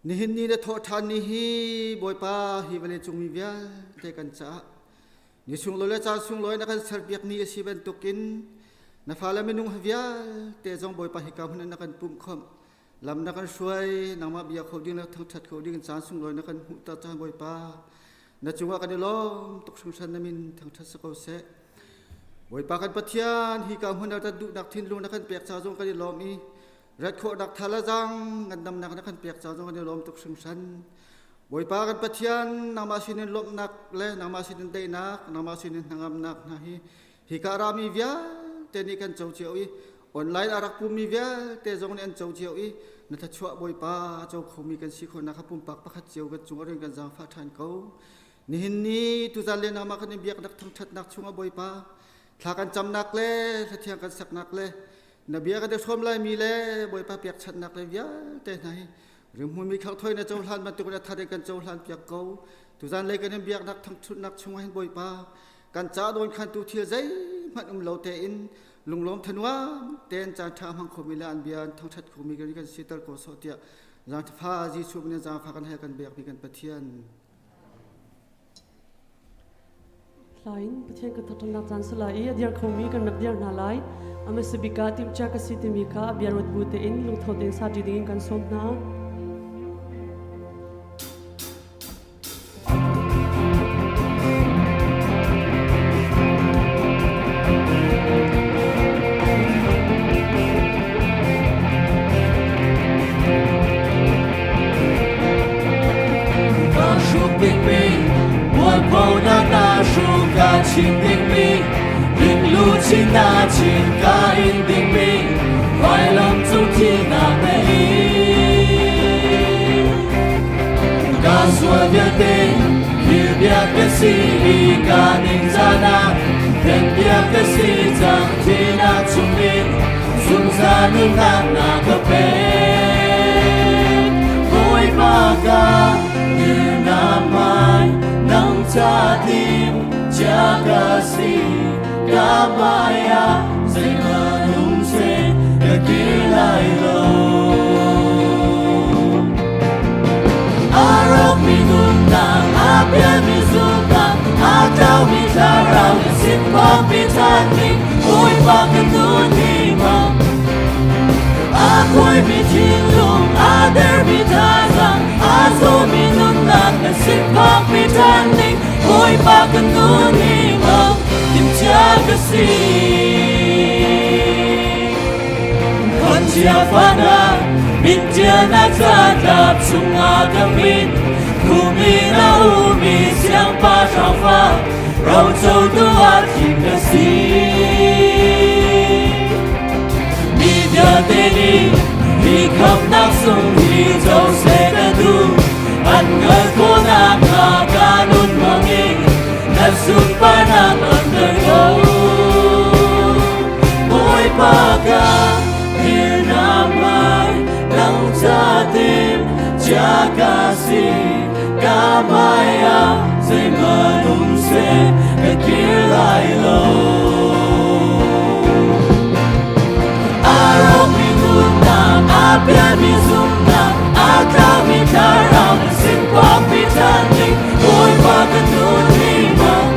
Nihin ni na thawh ṭhan ni hi Bawipa hi vawleicung mi vialte kan caah ni sunglawi le caan sunglawi na kan serpiak ni a si bantukin na fale minung vialte zong Bawipa hika hmun in na kan pumh khawmh lam na kan hruai nangmah bia kho ding le thangṭhat kho ding caan sunglawi na kan hmuhter cang Bawipa na cungah kan i lawm tuk hringhran na min thangṭhat si ko seh. Bawipa kan Pathian hika hmun ah rat duhnak thinlung na kan pek ca zong kan i lawm i rat khawhnak tha le zang ngandamnak na kan pek ca zong kan i lawm tuk hringhran. Bawipa kan Pathian nangmah sinin lawmhnak le nangmah sinin daihnak nangmah sinin hnangamnak hna hi hika rami vialte nih kan co cio i online a rak pummi vialte zong nih an co cio i na thluachuah Bawipa a co khomi kan si khawhnak kha pumpak pakhat cio kan cung a kan zaangfah ṭhan ko. Nihin ni tuzan le nangmah kan in biaknak thangṭhatnak chungah Bawipa thla kan camnak le hlathiang kan saknak le na bia kan i hrawm laimi le Bawipa pekchanhnak le vialte hna hi rimhmui khanghthawi na cohlan bantuk in a thar in kan cohlan piak ko. Tuzan lei kan in biaknak thangṭhatnak chungah hin Bawipa kan ca dawn khantu thil zeihmanh um lo tein lunglawm thanuam tein caan ṭha hmang khomi le an bia an thangṭhat khomi kan kan siter ko sawh tiah zaangfa Jesuh min in zaangfa kan hal kan biakmi kan Pathian. Hlain Pathian kan thangṭhatnak caan si lai i a dir khomi kan rak dir hna lai. Amasabika timhcia ka si timi kha a bia ruat bu tein lungtho tein sa ṭi dingin kan sawm hna. Ka hruk dingmi mualphonak na hruk ka chim dingmi ringlu chin na chin ka in dingmi vailam cung thihnak na in ka sual vialte thil bia ka si i ka ning zana then bia ka si cang thinak chungin zungzal nunnak na ka pek Bawipa ka na mai nang ca tim chia ka si ka maya zeimanung se ka kir lai lo Arok mi nunnak a pialmi zumnak a tlaumi thlarau na sinpang mi thanning Bawipa ka nun hi mang a khuaimi thinlung a dermi thazaang a zawmi nunnak na sinpang mi thanning Bawipa ka nun hi mang timhcia ka si Khuachia fana min ṭialnak catlap chungah ka min khumi na umi siangpahrang fa rocotu ah thim ka si. Mi vialte nih hi khamhnak sung hi co seh ka duh an hngalh khawhnak hnga ka nun hmangin na sunparnak langhter ko. Bawipa ka dirnak hmai nang ca tim chia ka si ka hmai ah zeihmanh um seh ka kir lai lo. A rawkmi nunnak, a pialmi zumhnak, a tlaumi thlarau na sin pawkmi ṭhan ding Bawipa ka nun hi mang.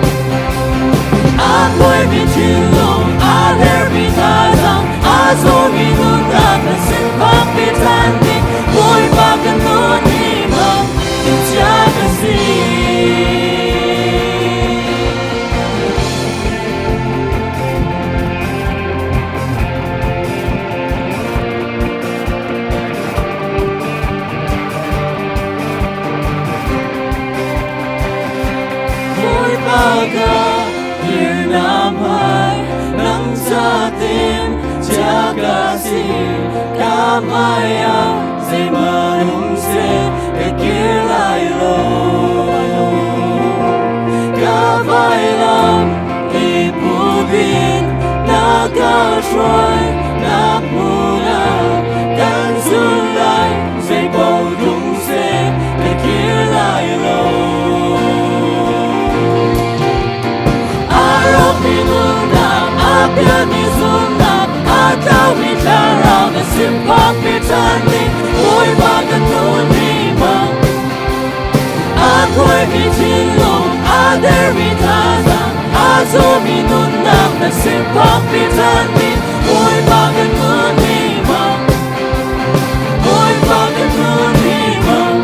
A kuaimi thinlung, a dermi thazaang, a zawmi nunnak na sin pawkmi ṭhan ding Bawipa ka nun hi mang, timhcia ka si. Bawipa ka dirnak hmai nang ca tim chia ka si ka hmai ah zeihmanh um seh ka kir lai lo ka vailam i put in na ka hruai nak hmun ah kan zul lai zei paoh tlung seh ka kir lai lo. A rawkmi nunnak, a pialmi zumhnak, a tlaumi thlarau na sin phakmi ṭhan ding Bawipa kan nun hi ma. mi thinlung, a dermi thazaang, a zawmi nunnak na sin phakpi ṭhan ding. Bawipa kan nun hi mang, Bawipa kan nun hi mang,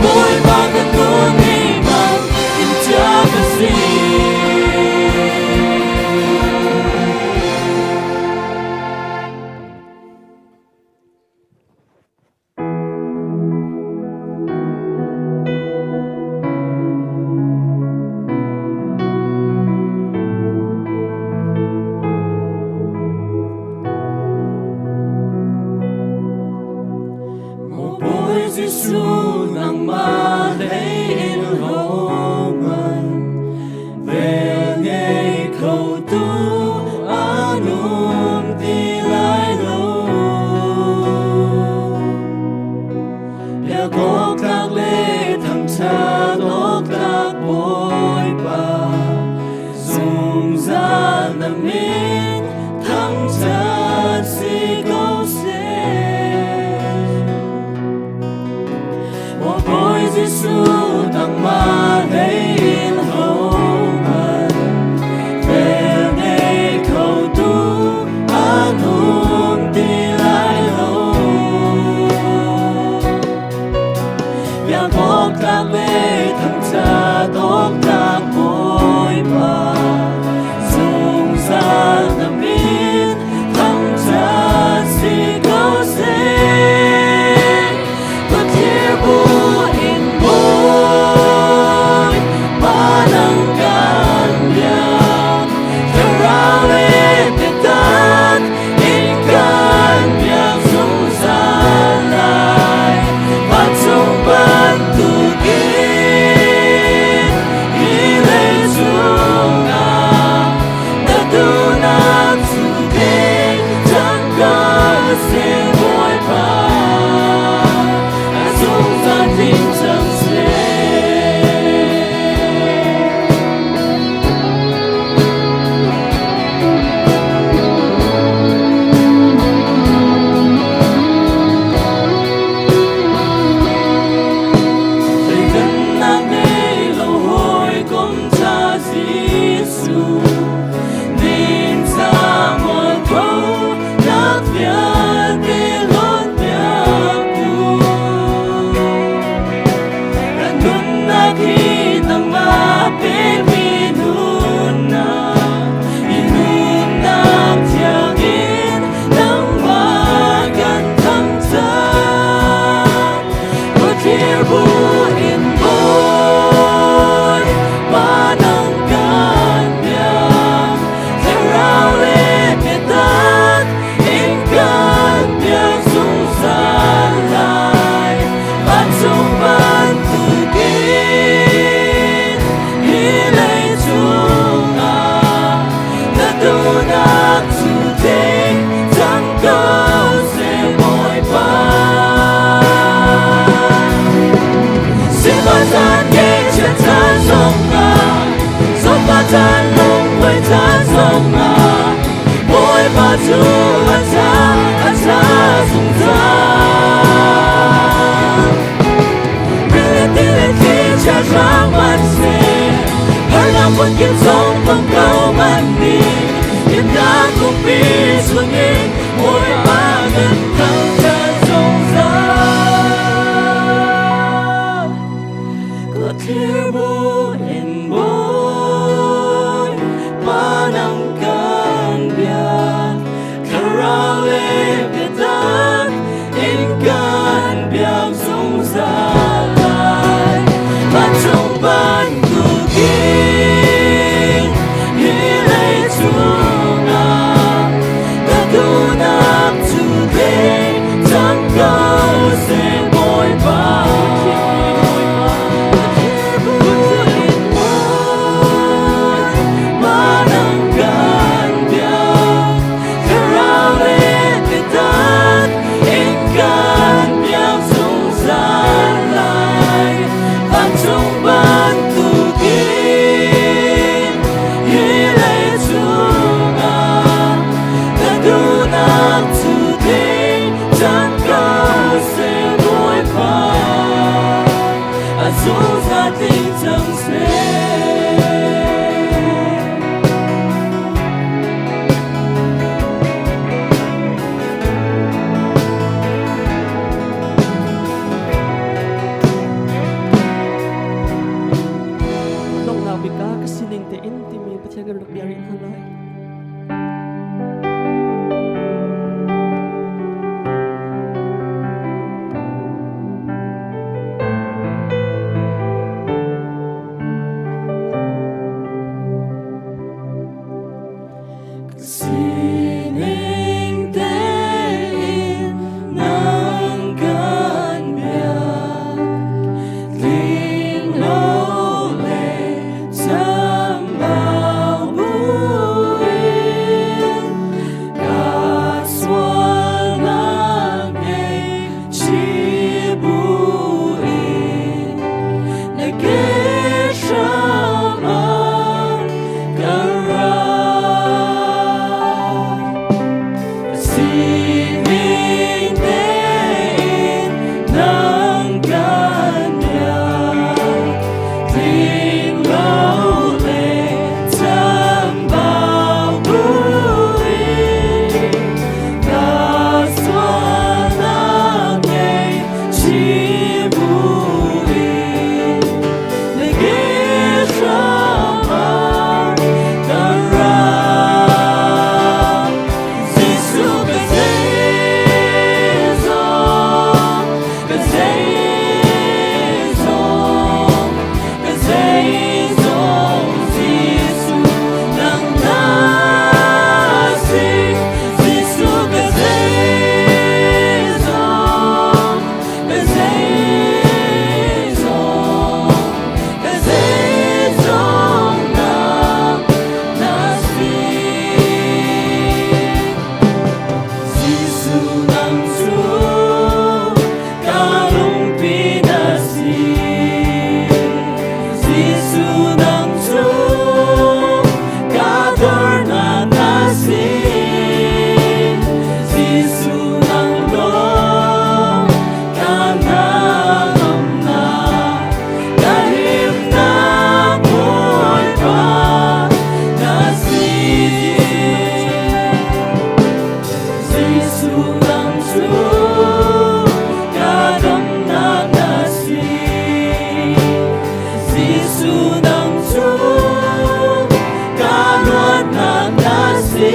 Bawipa kan nun hi mang, in chia ka si. Maw Bawi Jesuh nangmah hlei in hohmanh vel ngei kho tu an um ti lai lo. Biak awk tlak le thangṭhat awk tlak Bawipa, zungzal na min thangṭhat si ko seh. Maw Bawi Jesuh nangmah hlei in hohmanh vel ngei kho tu an um ti lai lo. Biak awk tlak le thangṭhat awk tlak Bawipa, zungzal na min thangṭhat si ko seh. Pathian bu in Bawi, pa nang kan biak, thlarau le biatak in kan biak zungzal lai. Vancung bantukin hi leicung ah na duhnak cu ding cang ko seh Bawipa, a zungzal tling cang seh. Thleidannak ngei lo hawikom ṭha Jesuh, ningcang mualphonak vialte hlawnpiaktu. Kan nunnak hi nangmah pekmi nunnak, i nunnak thiang in nangmah kan thangṭhat. Khuathlir bu in Bawi, pa nang kan biak, thlarau le biatak in kan biak zungzal lai. Vancung bantukin hi leicung ah na duhnak cu tling cang ko seh Bawipa. Sifah caan ngeihchiat caan zongah, zawtfah caan lungkuai caan zongah, Bawipa cu a ṭha, a ṭha zungzal. Rili ti le thlichia hrang hmanhseh, harnak phunkip zong tong ko hmanh ning, Dinnak kungpi chungin Bawipa kan thangṭhat zungzal. Ka thlir bu in Bawi, pa nang kan biak, thlarau le biatak in kan biak zungzal lai. Vancung bantukin hi leicung ah na duhnak nang cu ka lungpi na si. Jesuh nang cu ka dornak na si. Jesuh nang lawng ka hnangamnak, ka himnak Bawipa na si. Jesuh nang cu ka damnak na si. Jesuh nang cu ka luatnak na si.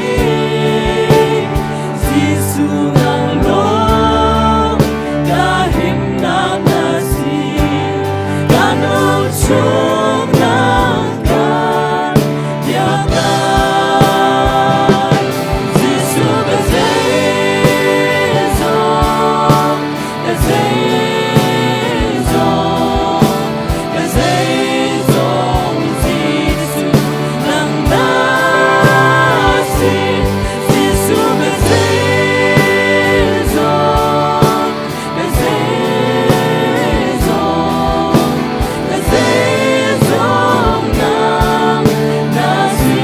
Jesuh nang lawng ka himnak na si. Ka nun chung nang kan biaknak. Jesuh ka zeizong, ka zeizong, ka zeizong Jesuh nang na si. Jesuh ka zeizong, ka zeizong, ka zeizong nang na si.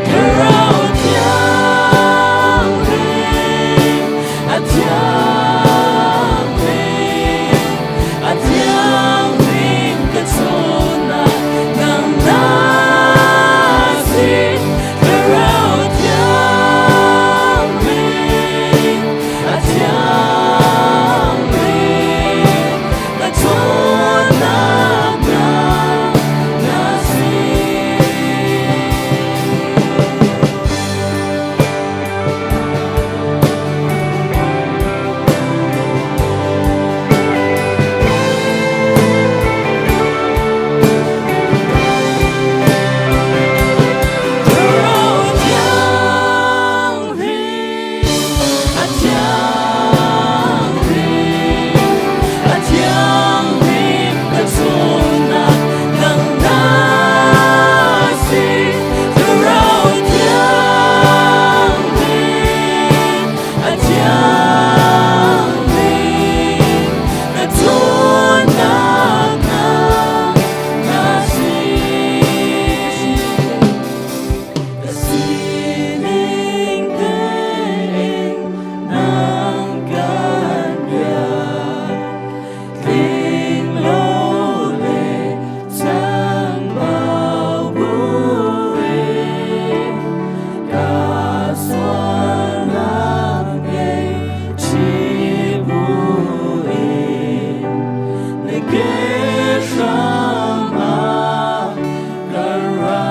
Thlarau thianghlim, a thianghlim, a thianghlim ka chungah nang na si. Thlarau thianghlim, a thianghlim, ka chungah nang na si. Thlarau thianghlim, a thianghlim, a thianghlim ka chungah nang na si. Thlarau thianghlim, a thianghlim, ka chungah nang na si. Ka sining tein nang kan biak, tling lo le chambau buin, ka sualnak ngaihchih buin, na ke hram ah ka ra.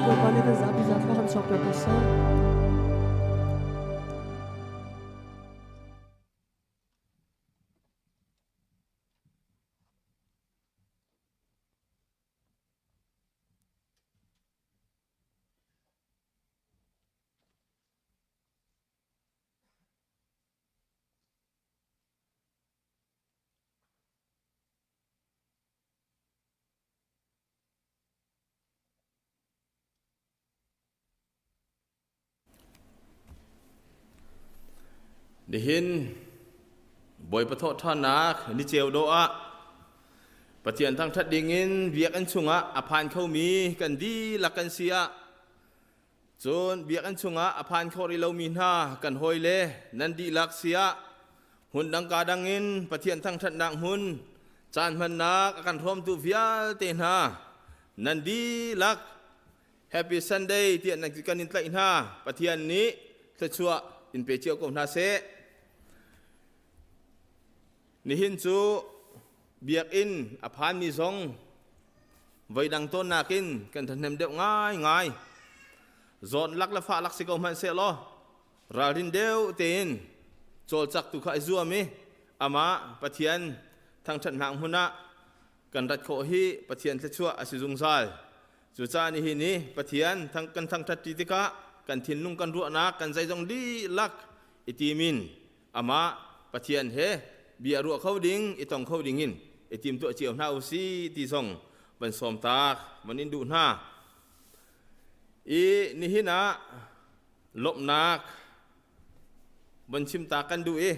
Bawipa nih kan zapi za thla kan chuahpiak ko seh. Nihin Bawipa thawhṭhannak ni ceu dawh ah Pathian thangṭhat dingin biakinn chungah a phan khomi kan dihlak kan si ah cun biakinn chungah a phan kho rih lomi hna kan hawile nan dihlak si ah hmun dang ka dang in Pathian thangṭhatnak hmun caan hmannak a kan hrawmtu vialte hna nan dihlak Happy Sunday tiah nan kan in tlaih hna. Pathian nih thluachuah in pe cio ko hna seh. Nihin cu biakinn a phanmi zong voidang tawn nakin kan ṭhahnem deuh ngaingai. Zawn lak le fah lak si ko hmanh seh law ralrin deuh tein cawlcak tu kha i zuam i amah Pathian thangṭhatnak hmun ah kan rat khawh hi Pathian thluachuah a si zungzal. Cucaah nihin i Pathian kan thangṭhat ṭi tikah kan thinlung kan ruahnak kan zeizong dihlak i timin amah Pathian he bia ruah kho ding i tong kho ding in i timtuah cio hna u si ti zong van sawm taak van in duh hna. I nihin ah Lawmhnak von chim ta kan duh i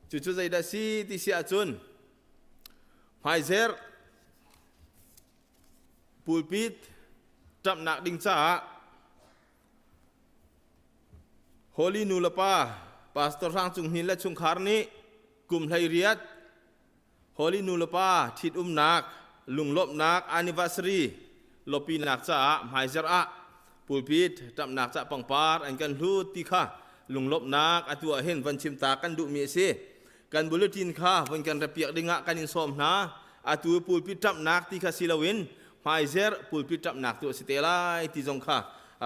cucu zeidah si ti si ahcun hmaizer pulpit ṭamhnak ding caah Holy nu le pa Pastor Hrang Cung Hnin le chungkhar nih kum 18 Holy nu le pa ṭhitumnak lunglawmhnak anniversary lawpinak caah hmaizarh ah pulpit ṭamhnak ca pangpar an kan hlut ti kha lunglawmhnak atu ah hin van chim ta kan duhmi a si. Kan bulletin kha von kan repiak dingah kan in sawm hna. Atu pulpit ṭamhnak ti kha si loin hmaizarh pulpit ṭamhnak tu a si te lai ti zong kha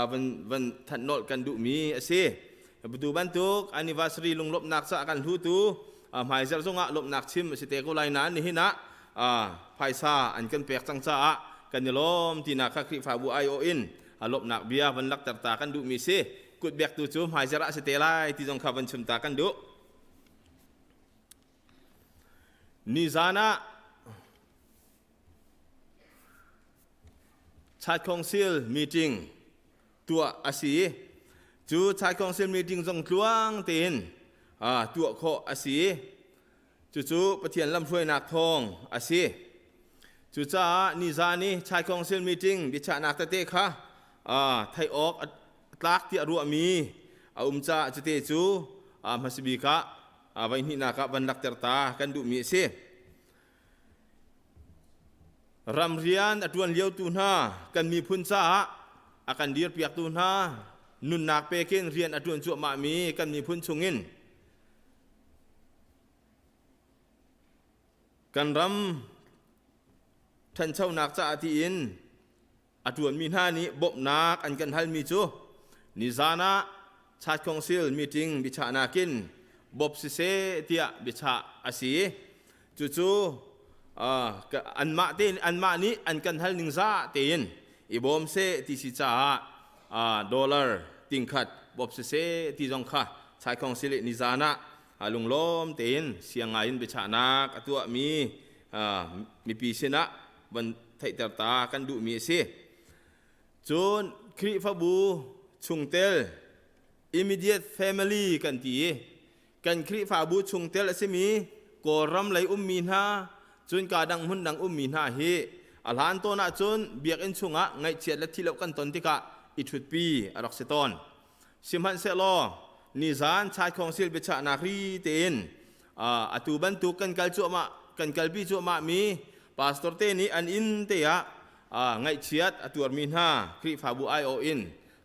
van van thanh nolh kan duhmi a si. Tu bantuk anniversary lunglawmhnak caah kan hlutu hmaizarh zongah lawmhnak chim a si te ko lai nain nihin ah phaisa an kan pek cang caah kan i lawm tinak kha Khrihfabu aiawh in lawmhnak bia van lakter ta kan duhmi si. Kutbektu cu hmaizarh ah a si te lai ti zong kha van chim ta kan duh. Nizan ah Church Council meeting tuah a si. Cu Church Council meeting zong tluang tein tuah khawh a si. Cucu Pathian lamhruainak thawng a si. Cucaah nizan i Church Council meeting biachahnak tete kha theih awk a tlak tiah ruahmi a um caah cute cu hmasabik ah voihnihnak ah van lakter ta kan duhmi a si. Ramrian a ṭuan liotu hna kan miphun caah a kan dirpiaktu hna nunnak pekin rian a ṭuan cuahmahmi kan miphun chungin kan ram ṭhanchonak caah tiin a ṭuanmi hna nih bawmhnak an kan halmi cu nizan ah Church Council meeting biachahnak in bawp siseh tiah biachah a si. Cucu anmah tein anmah nih an kan hal ning za tein i bawm seh ti si caah dollar tingkhat bawp siseh ti zong kha Church Council nih nizan ah lunglawm tein siang ngai in biachahnak a tuahmi mipi sinah van theihter ta kan duhmi a si. Cun Khrihfabu chungtel immediate family kan ti i kan Khrihfabu chungtel a simi Kawlram lei ummi hna cun ka dang hmun dang ummi hna hi a hlan tawn ahcun biakinn chungah ngaihchiat le thihloh kan ton tikah i ṭhutpi a rak si tawn. Sihmanhsehlaw nizan Chai Council biachahnak ri tein atu bantuk kan kal cuahmah kan kalpi cuahmah mi pastor te nih an inn te ah ngaihchiat a tuarmi hna Khrihfabu aiawh in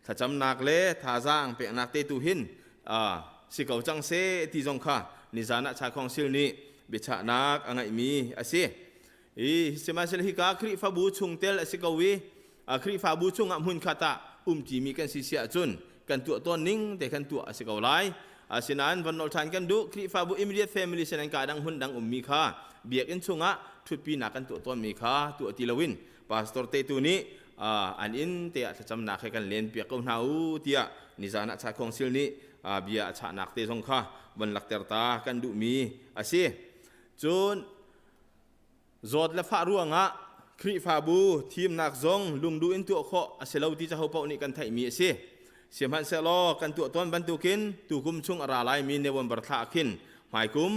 thlacamnak le thazaang peknak te tu hin si ko cang seh ti zong kha nizan ah Chai Council nih biachahnak a ngeihmi a si. I sihmanhsehlaw hika Khrihfabu chungtel a si ko i Khrihfabu chungah hmunkhat ah umṭimi kan si si ahcun kan tuah tawn ning te kan tuah a si ko lai. Asinain van nolh ṭhan kan duh Khrihfabu immediate family sin an ka dang hmun dang ummi kha biakinn chungah ṭhutpinak kan tuah tawnmi kha tuah ti loin pastor te tu nih an inn te ah thlacamnak he kan len piak ko hna u tiah nizan ah Chai Council nih bia a chahnak te zong kha van lakter ta kan duhmi a si. Cun Zawt le fah ruangah Khrihfabu thimnak zong lungduh in tuah khawh a si lo ti caho paoh nih kan theihmi a si. Sihmanhsehlaw kan tuah tawn bantukin tukum chung a ra laimi November thla ah khin hmaikum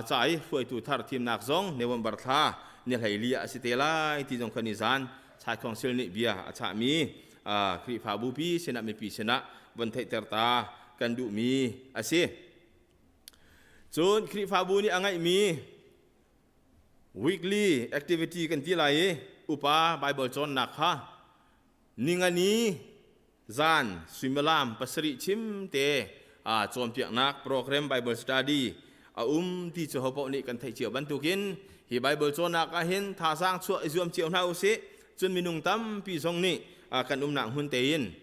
ca i hruaitu thar thimnak zong November thla ni 14 ah a si te lai ti zong kha nizan Chai Council nih bia a chahmi Khrihfabu pi sinah mipi sinah von theihter ta kan duhmi a si. Cun Khrihfabu nih a ngeihmi Weekly activity kan ti lai i upa Baibal cawnnak kha ningani zan suimilam 7 chim te cawnpiaknak program Bible study a um ti cu hopaoh nih kan theih cio bantukin hi Bible cawnnak ah hin thazaang chuah i zuam cio hna usih. Cun minung tampi zong nih kan umnak hmun tein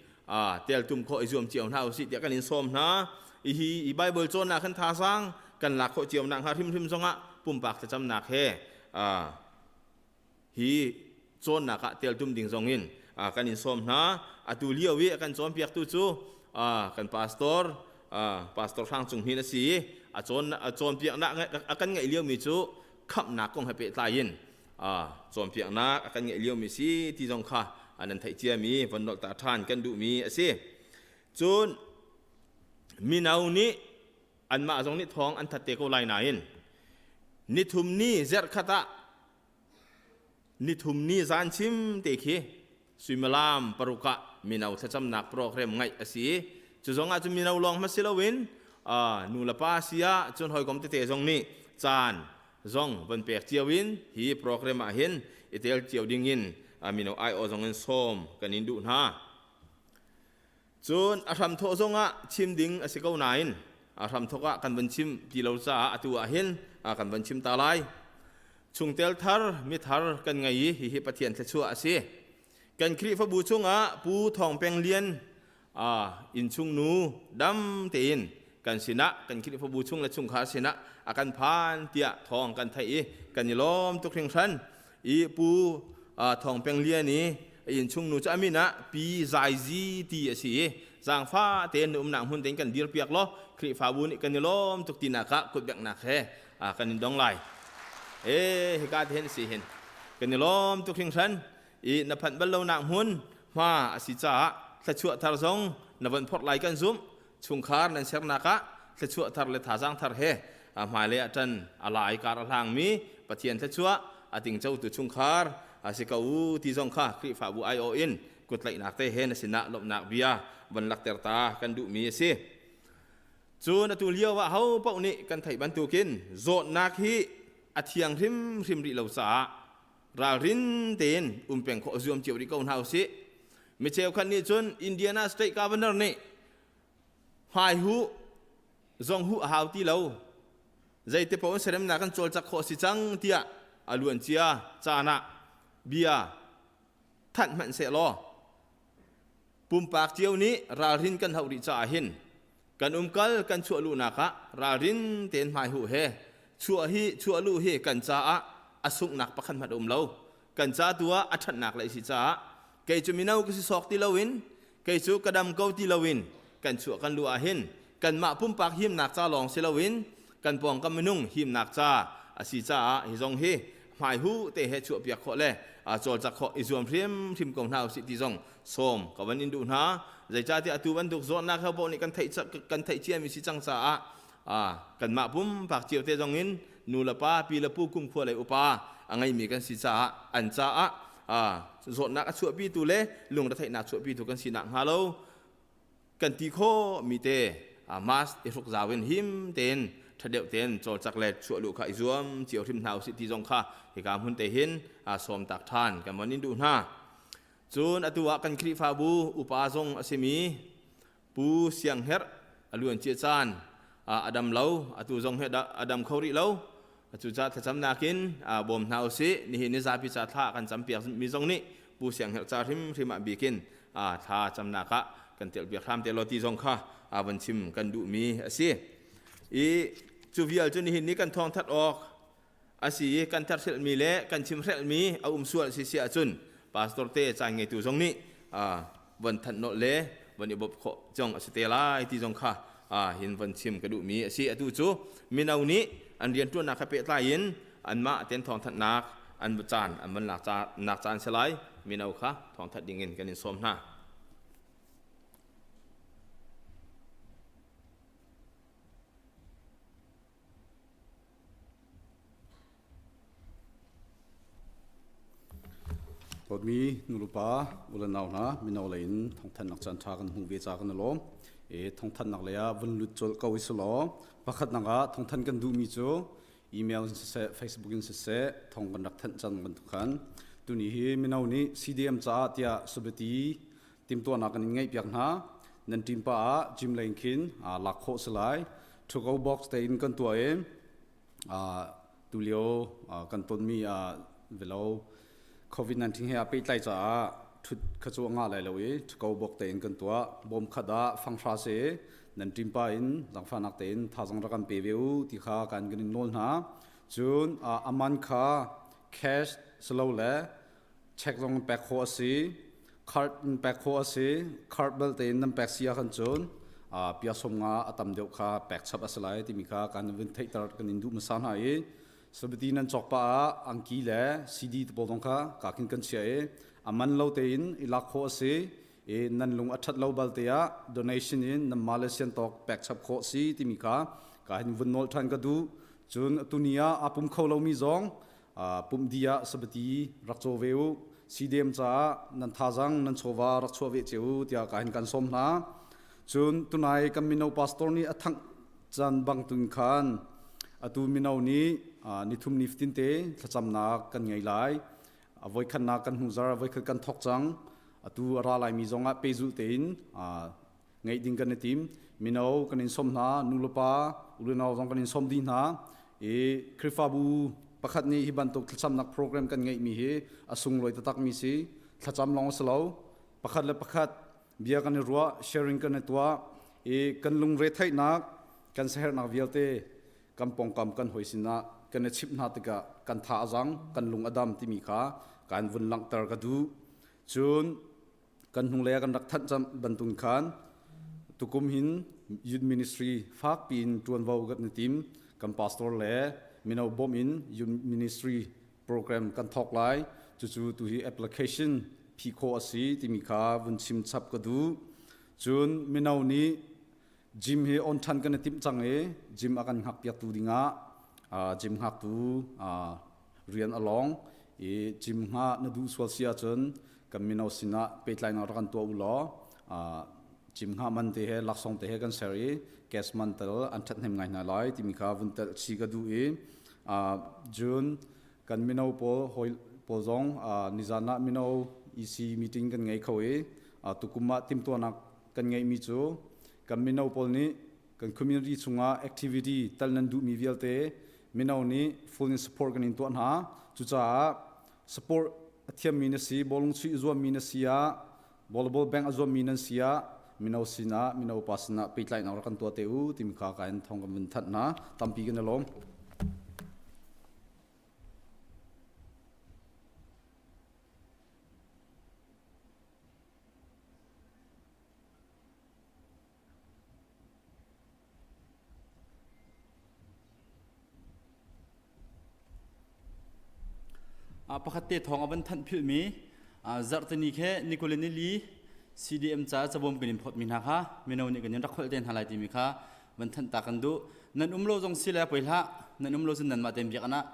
teltum khawh i zuam cio hna usih tiah kan in sawm hna. Hi Bible cawnnak kan thazaang kan lak khawh cio nak hnga hrimhrim zongah pumpak thlacamnak he hi cawnnak ah teltum ding zongin kan in sawm hna. Atu lio i a kan cawnpiaktu cu kan pastor Pastor Hrang Cung Hnin a si i a cawn a cawnpiaknak a kan ngeih liomi cu khamhnak kong he pehtlai in cawnpiaknak a kan ngeih liomi si ti zong kha nan theih ciami von nolh ta ṭhan kan duhmi a si. Cun mino nih anmah zong nih thawng an that te ko lai nain nithum ni zerhkhat ah nithum ni zan chim te khi suimilam 6 ah mino thlacamnak program ngaih a si. Cu zong ah cun mino lawng hmanh si loin nu le pa si ah cun hawikom tete zong nih caan zong van pek cio in hi program ah hin i tel cio ding in mino aiawh zong in sawm kan in duh hna. Cun a hramthawh zongah chim ding a si ko nain a hramthawk ah kan van chim ti lo caah atu ah hin kan van chim ta lai. Chungtel thar mithar kan ngei i hihi Pathian thluachuah a si. Kan Khrihfabu chungah Pu Thawng Peng Lian innchung nu dam tein kan sinah kan Khrihfabu chung le chungkhar sinah a kan phan tiah thawng kan theih i kan i lawm tuk hringhran. I Pu Thawng Peng Lian i a innchung nu cu a min ah Pi Zai Zi ti a si i zaangfa tein na umnak hmun tein kan dirpiak law Khrihfabu nih kan i lawm tuk tinak ah kutbeknak he kan in dong lai. E hika te hin si hin kan i lawm tuk hringhran i na phanh bal lonak hmun hma a si caah thluachuah thar zong na von phorh lai kan zumh. Chungkhar nan sernak ah thluachuah thar le thazaang thar he hmailei ah ṭan a lai kar a hlangmi Pathian thluachuah a tingcotu chungkhar a si ko u ti zong kha Khrihfabu aiawh in kuttlaihnak te he na sinah lawmhnak bia van lakter ta kan duhmi a si. Cun atu lio ah ho paoh nih kan theih bantukin zawtnak hi a thiang hrimhrim rih lo caah ralrin tein um peng khawh zuam cio rih ko hna usih. Mi cheukhat nih cun Indiana State Governor nih hmai huh zong huh a hau ti lo zeite paoh in seremnak kan cawlcak khawh si cang tiah a luan cia caan ah bia thanh hmanh seh law pumpak cio nih ralrin kan hauh rih caah hin kan umkal kan chuah luhnak ah ralrin tein hmai huh he chuah hi chuah luh hi kan caah a sunghnak pakhat hmanh a um lo. Kan ca tu ah a ṭhatnak le si caah kei cu mino ka si sawk ti loin, kei cu ka dam ko ti loin kan chuah kan luh ah hin kanmah pumpak himnak ca lawng si loin kan pawngkam minung himnak ca a si caah hi zong hi hmaihu te he chuahpiak khawh le cawlcak khawh i zuam hrimhrim ko hna usih ti zong sawm ka van in duh hna. Zeicahtiah atu bantuk zawtnak ho paoh nih kan theih ciami si cang caah kanmah pumpak cio te zong in nu le pa, pi le pu, kumkhua lei upa a ngeimi kan si caah an caah zawtnak a chuahpitu le lungretheihnak chuahpitu kan si nakhnga lo kan ti khawh mi te mask i hruk zau in him tein ṭha deuh tein cawlcak le chuah luh kha i zuam cio hrim hna usih ti zong kha hika hmun te hin sawm tak ṭhan kan von in duh hna. Cun atu ah kan Khrihfabu upa zong a simi Pu Siang Herh a luan cia caan a dam lo, atu zong hi a dam kho rih lo. Cucaah thlacamnak in bawm hna usih. Nihin ni zapi ca thla kan campiak mi zong nih Pu Siang Herh ca hrimhrim ah bikin thla camnak ah kan telpiak hram te law ti zong kha van chim kan duhmi a si. I cu vial cu nihin ni kan thawngthat awk a si i kan therhrilhmi le kan chimhrelhmi a um sual si si ahcun pastor te caan ngeitu zong nih von thanh nolh le von i bawmh khawh zong a si te lai ti zong kha hin von chim ka duhmi a si. Atu cu mino nih an rianṭuannak he pehtlai in anmah ten thawngthanhnak an caan an von lak nak caan si lai. Mino kha thawngthanh dingin kan in sawm hna. Dawtmi nulepa ulenau hna, mino lei in thawngthanhnak caan ṭha kan hmuh ve ca kan i lawm. E thawngthanhnak lei ah vun lut colh ko i selaw pakhatnak ah thawngthanh kan duhmi cu email in siseh, Facebook in siseh thawng kan rak thanh cang bantuk khan tuni hi mino nih CDM caah tiah subati timtuahnak kan in ngeihpiak hna. Nan team pa ah gym lei in khin lak khawh si lai. To go box tein kan tuah i tulio kan tonmi velo COVID-19 he aa pehtlai caah thut kha cu a ngah lai lo i to go box tein kan tuah. Bawm khat ah fanghra si nan team pa in zangfahnak tein thazang rak kan pe ve u ti kha kan kan in nawl hna. Cun aman kha cash silo le check zong pek khawh a si. Card in pek khawh a si. Card belte in nan pek si ahkhan cun pia som nga a tam deuh kha pek chap a si lai timi kha kan vun theihter kan in duh hmasa hna i sabati nan cawk pah ah angki le CD te pawl zong kha ka khin kan chia i a man lo tein i lak khawh a si. I nan lung a ṭhat lo balte ah donation in nan Malaysian tawk pek chap khawh si timi kha ka hin vun nawl ṭhan ka duh. Cun tuni ah aa pum kho lomi zong pumh dih ah sabati rak caw ve u. CDM caah nan thazang nan chawva rak chuah ve cio u tiah ka hin kan sawm hna. Cun tunai kan mino pastor nih a thangh caan bang tun khan atu mino nih nithum ni fatin te thlacamnak kan ngei lai. A voikhatnak kan hnu zar voikhat kan thok cang. Atu a ra laimi zongah pehzulh tein ngeih ding kan i tim. Mino kan in sawm hna, nu le pa, u le nau zong kan in sawm dih hna. I Khrihfabu pakhat nih hi bantuk thlacamnak program kan ngeihmi hi a sunglawi taktakmi si. Thlacam lawng a si lo. Pakhat le pakhat bia kan i ruah, sharing kan i tuah i kan lungre theihnak, kan siaherhnak vialte kan pawngkam kan hawi sinah kan i chimh hna tikah kan tha a zang, kan lung a dam timi kha kan vun langhter ka duh. Cun kan hnunglei ah kan rak thanh cang bantuk khan tukum hin youth ministry fak piin ṭuanvo kan i tim. Kan pastor le mino bawmh in youth ministry program kan thawk lai. Cucu tuhi application phih khawh a si timi kha vun chim chap ka duh. Cun mino nih gym hi on ṭhan kan i timh cang i gym a kan hngakpiaktu dingah gym hngaktu rian a lawng i gym hngah na duh sual si ahcun kan mino sinah pehtlainak rak kan tuah u law gym hngah man te he laksawng te he kan ser i cash man tal an ṭhathnem ngai hna lai timi kha vun telh chih ka duh i June kan mino pawl hawi pawl zong nizan ah mino EC meeting kan ngei kho i tukum ah timhtuahnak kan ngeihmi cu kan mino pawl nih kan community chungah activity tal nan duhmi vialte mino nih full in support kan in tuah hna. Cucaah support a thiammi na si, bawlung chuih a zuammi na si ah, volleyball bank a zuammi nan si ah mino sinah mino pa sinah pehtlaihnak rak kan tuah te u timi kha ka in thong kan vun thanh hna. Tampi kan i lawm. Pakhat te thawng a van thanh philhmi zarhteni khe nikulin nili CDM ca cabawm kan in phawtmi hna kha mino nih kan in rak kholh te hna lai timi kha van thanh ta kan duh. Nan um lo zong si le poi hlah, nan um lo cun nanmah tein biakinn ah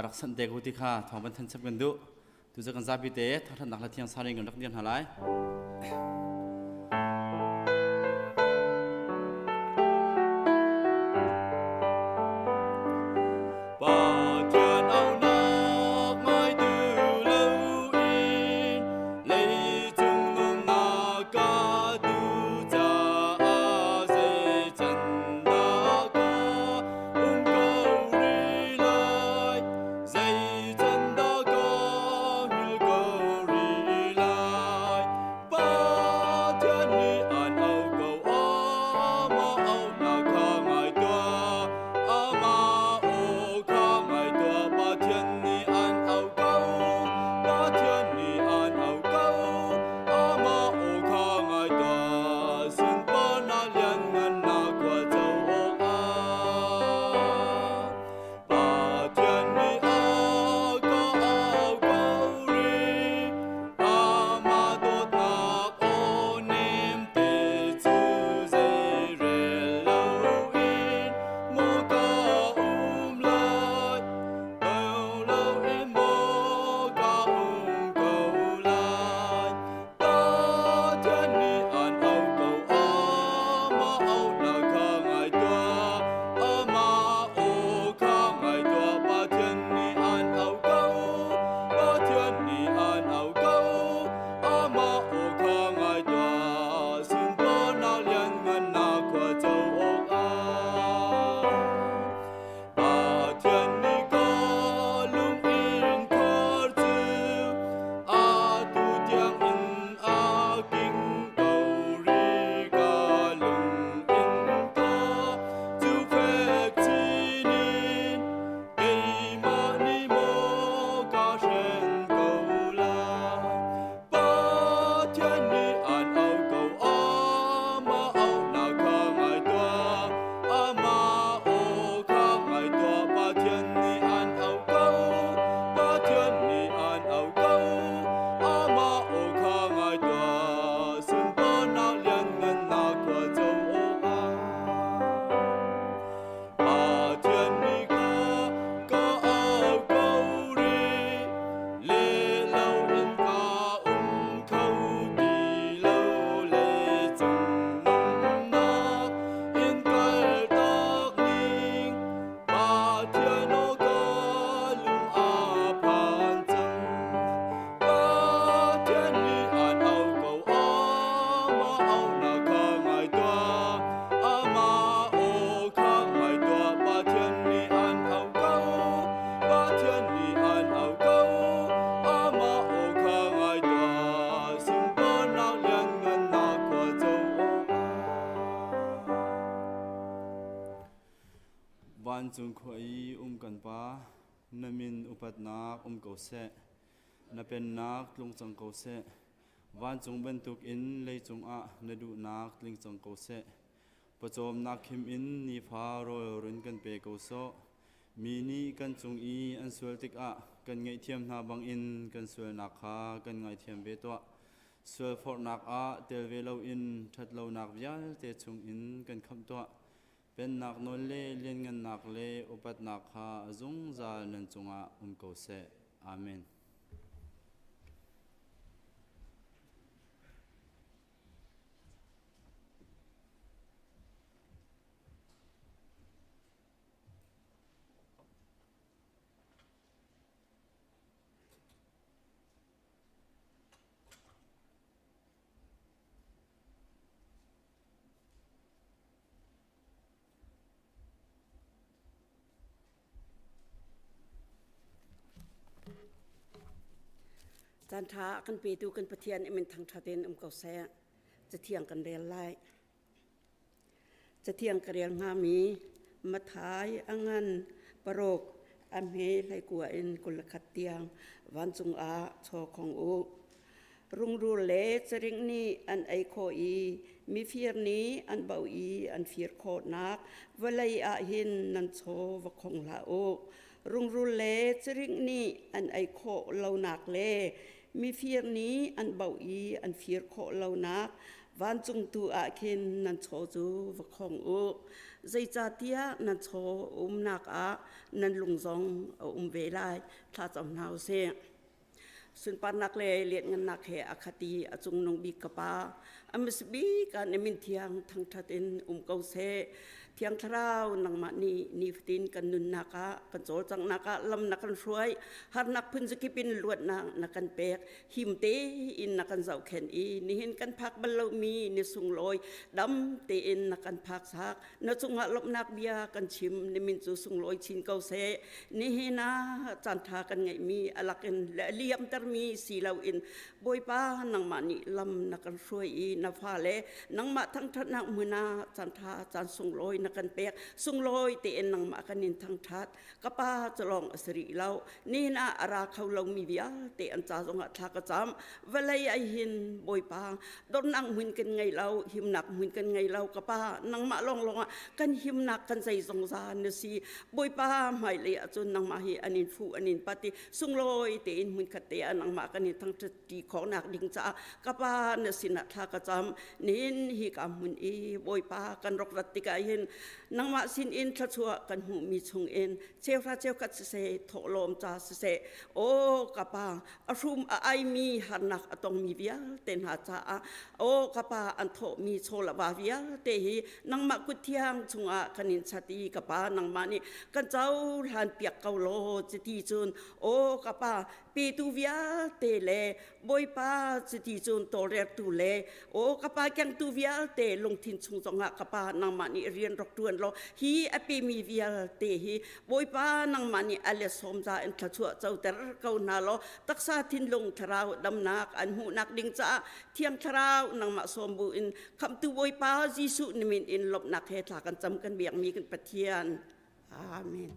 rak sanh te ko ti kha thawng van thanh chap kan duh. Tucu kan zapi te thangṭhatnak le thiang saring kan rak dir hna lai. Pathian aunak ngai duh loin leicung nunnak ka duh caah zei can dah ka um ko rih lai? Zei can dah ka hngilh ko rih lai? Vancung khua i um kan Pa, na min upatnak um ko seh. Na pennak tlung cang ko seh. Vancung bantukin leicung ah na duhnak tling cang ko seh. Pawcawmnak khim in nifa rawl run kan pe ko sawh. Mi nih kan cung i an sual tikah kan ngaihthiam hna bangin kan sualnak kha kan ngaithiam ve tuah. Sualforhnak ah tel ve loin ṭhatlonak vialte chungin kan khamh tuah. Pennak nawl le lianngannak le upatnak kha a zungzal nan cungah um ko seh. Amen. Caan ṭha a kan petu kan Pathian i min thangṭhat in um ko seh. Cathiang kan rel lai. Cathiang ka rel hngami Mathai a ngan paruk a hme hleikua in 21 tiang vancung ah chaw khong u. Rungrul le caring nih an ei khawh i mifir nih an bauh i an fir khawhnak vawlei ah hin nan chaw va khong hlah u. Rungrul le caring nih an ei khawh lonak le mifir nih an bauh i an fir khawh lonak vancung tu ah khin nan chaw cu va khong u. Zeicahtiah nan chaw umnak ah nan lung zong a um ve lai. Thla cam hna u sih. Sunparnak le lianhngannak he a khat i a cungnung bik ka Pa, a hmasa bik ah na min thiang thangṭhat in um ko seh. Thiang Thlarau, nangmah nih nifatin kan nunnak ah, kan cawlcanghnak ah lam na kan hruai, harnak phunzakip in luatnak na kan pek, him tein na kan zohkhenh i nihin kan phak bal lomi ni sunglawi dam tein na kan phak sak. Na cungah lawmhnak bia kan chim, na min cu sunglawi chin ko seh. Nihin ah caanṭha kan ngeihmi a lakin le a liamtermi si loin Bawipa nangmah nih lam na kan hruai i na fale nangmah thangṭhatnak hmun ah caanṭha caan sunglawi na kan pek. Sunglawi tein nangmah kan in thangṭhat. Ka pa cu lawng a si rih lo. Nihin ah a ra kho lomi vialte an ca zongah thla ka cam. Vawlei ai hin Bawipa dornak hmun kan ngei lo, himnak hmun kan ngei lo. Ka pa nangmah lawnglawng ah kan himnak kan zeizongza na si. Bawipa hmailei ahcun nangmah hi an in fuh an in pat i sunglawi tein hmunkhat te ah nangmah kan in thangṭhat ṭi khawhnak ding caah ka pa na sinah thla ka cam. Nihin hi ka hmun i Bawipa kan rak rat tikah hin nangmah sinin thluachuah kan hmuhmi chungin cheuhra cheukhat siseh thawhlawm ca siseh aw ka pa a hrum a aimi harnak a tongmi vialte hna caah aw ka pa an thawhmi chaw le va vialte hi nangmah kut thiang chungah kan in chat i ka pa nangmah nih kan cohlan piak ko law cuti cun aw ka pa petu vialte le Bawipa cuti cun tawlreltu le aw ka pa kengtu vialte lungthin chung zongah ka pa nangmah nih rian rak ṭuan law hi a pemi vialte hi Bawipa nangmah nih a le sawmza in thluachuah coter ko hna law taksa thinlung thlarau damnak an hmuhnak ding caah Thiang Thlarau nangmah sawm bu in Khamhtu Bawipa Jesuh na min in lawmhnak he thla kan cam kan biakmi kan Pathian. Amen.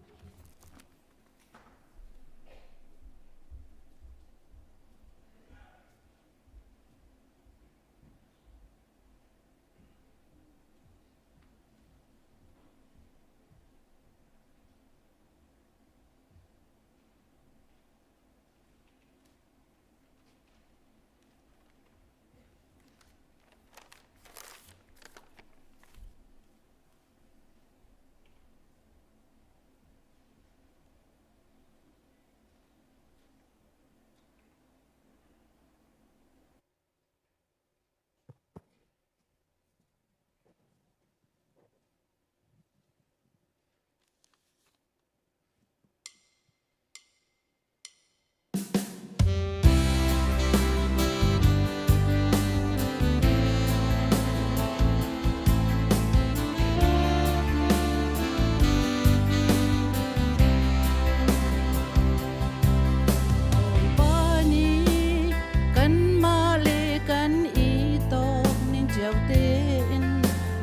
Bawipa nih kanmah le kan i tawk ning cio tein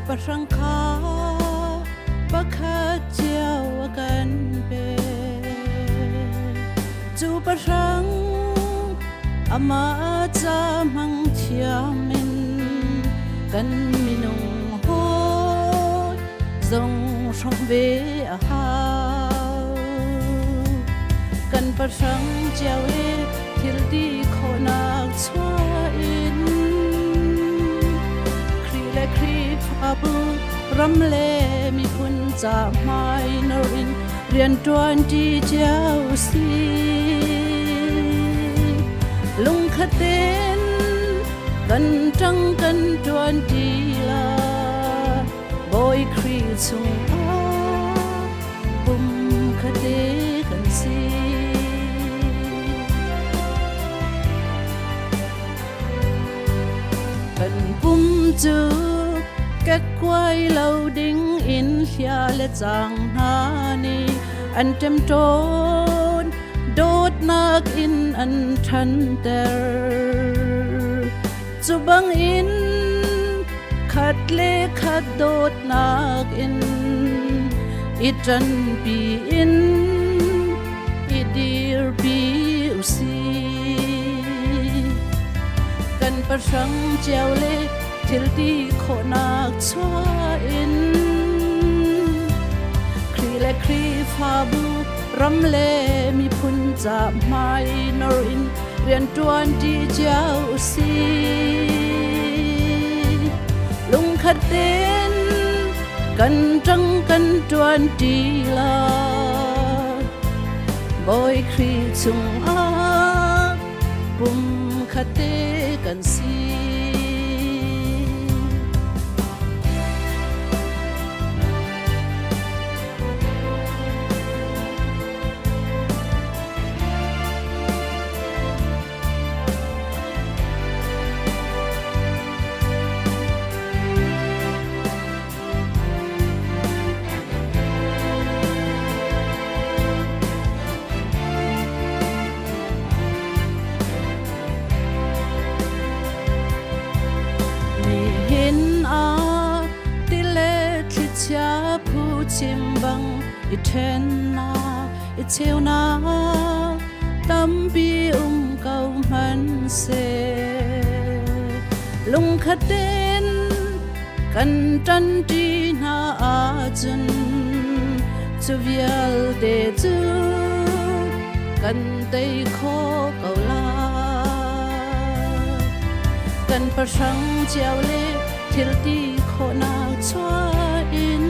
pahrang kha pakhat cio a kan pe. Cu pahrang amah ca hmang thiam in kan minung hawi zong hrawmh ve a hau. Kan pahrang cio le thil ti khawhnak chuah in Khrih le Khrihfabu ram le miphun ca hmai nor in rianṭuan ṭi cio si. Lungkhat tein kan ṭang kan ṭuan ṭi la Bawi Khrih chungah pum khate kan si. Kan pum cu kekkuai lo ding in hlia le cang hna nih an ṭemṭawn dawtnak in an ṭhanter. Cu bangin khat le khat dawtnak in i ṭanpi in i dirpi u sih. Kan pahrang cio le thil ti khawhnak chuah in Khrih le Khrihfabu ram le miphun ca hmai nor in rianṭuan ṭi cio u sih. Lungkhat tein kan ṭang kan ṭuan ṭi lai. Bawi Khrih chungah pum khat te kan si. Nihin ah tile thlichia phu chim bang i ṭhennak i cheunak tampi um ko hmanhseh lungkhat tein kan ṭanṭi hna ahcun cu vialte cu kan tei khawh ko lai. Kan pahrang cio le thil ti khawhnak chuah in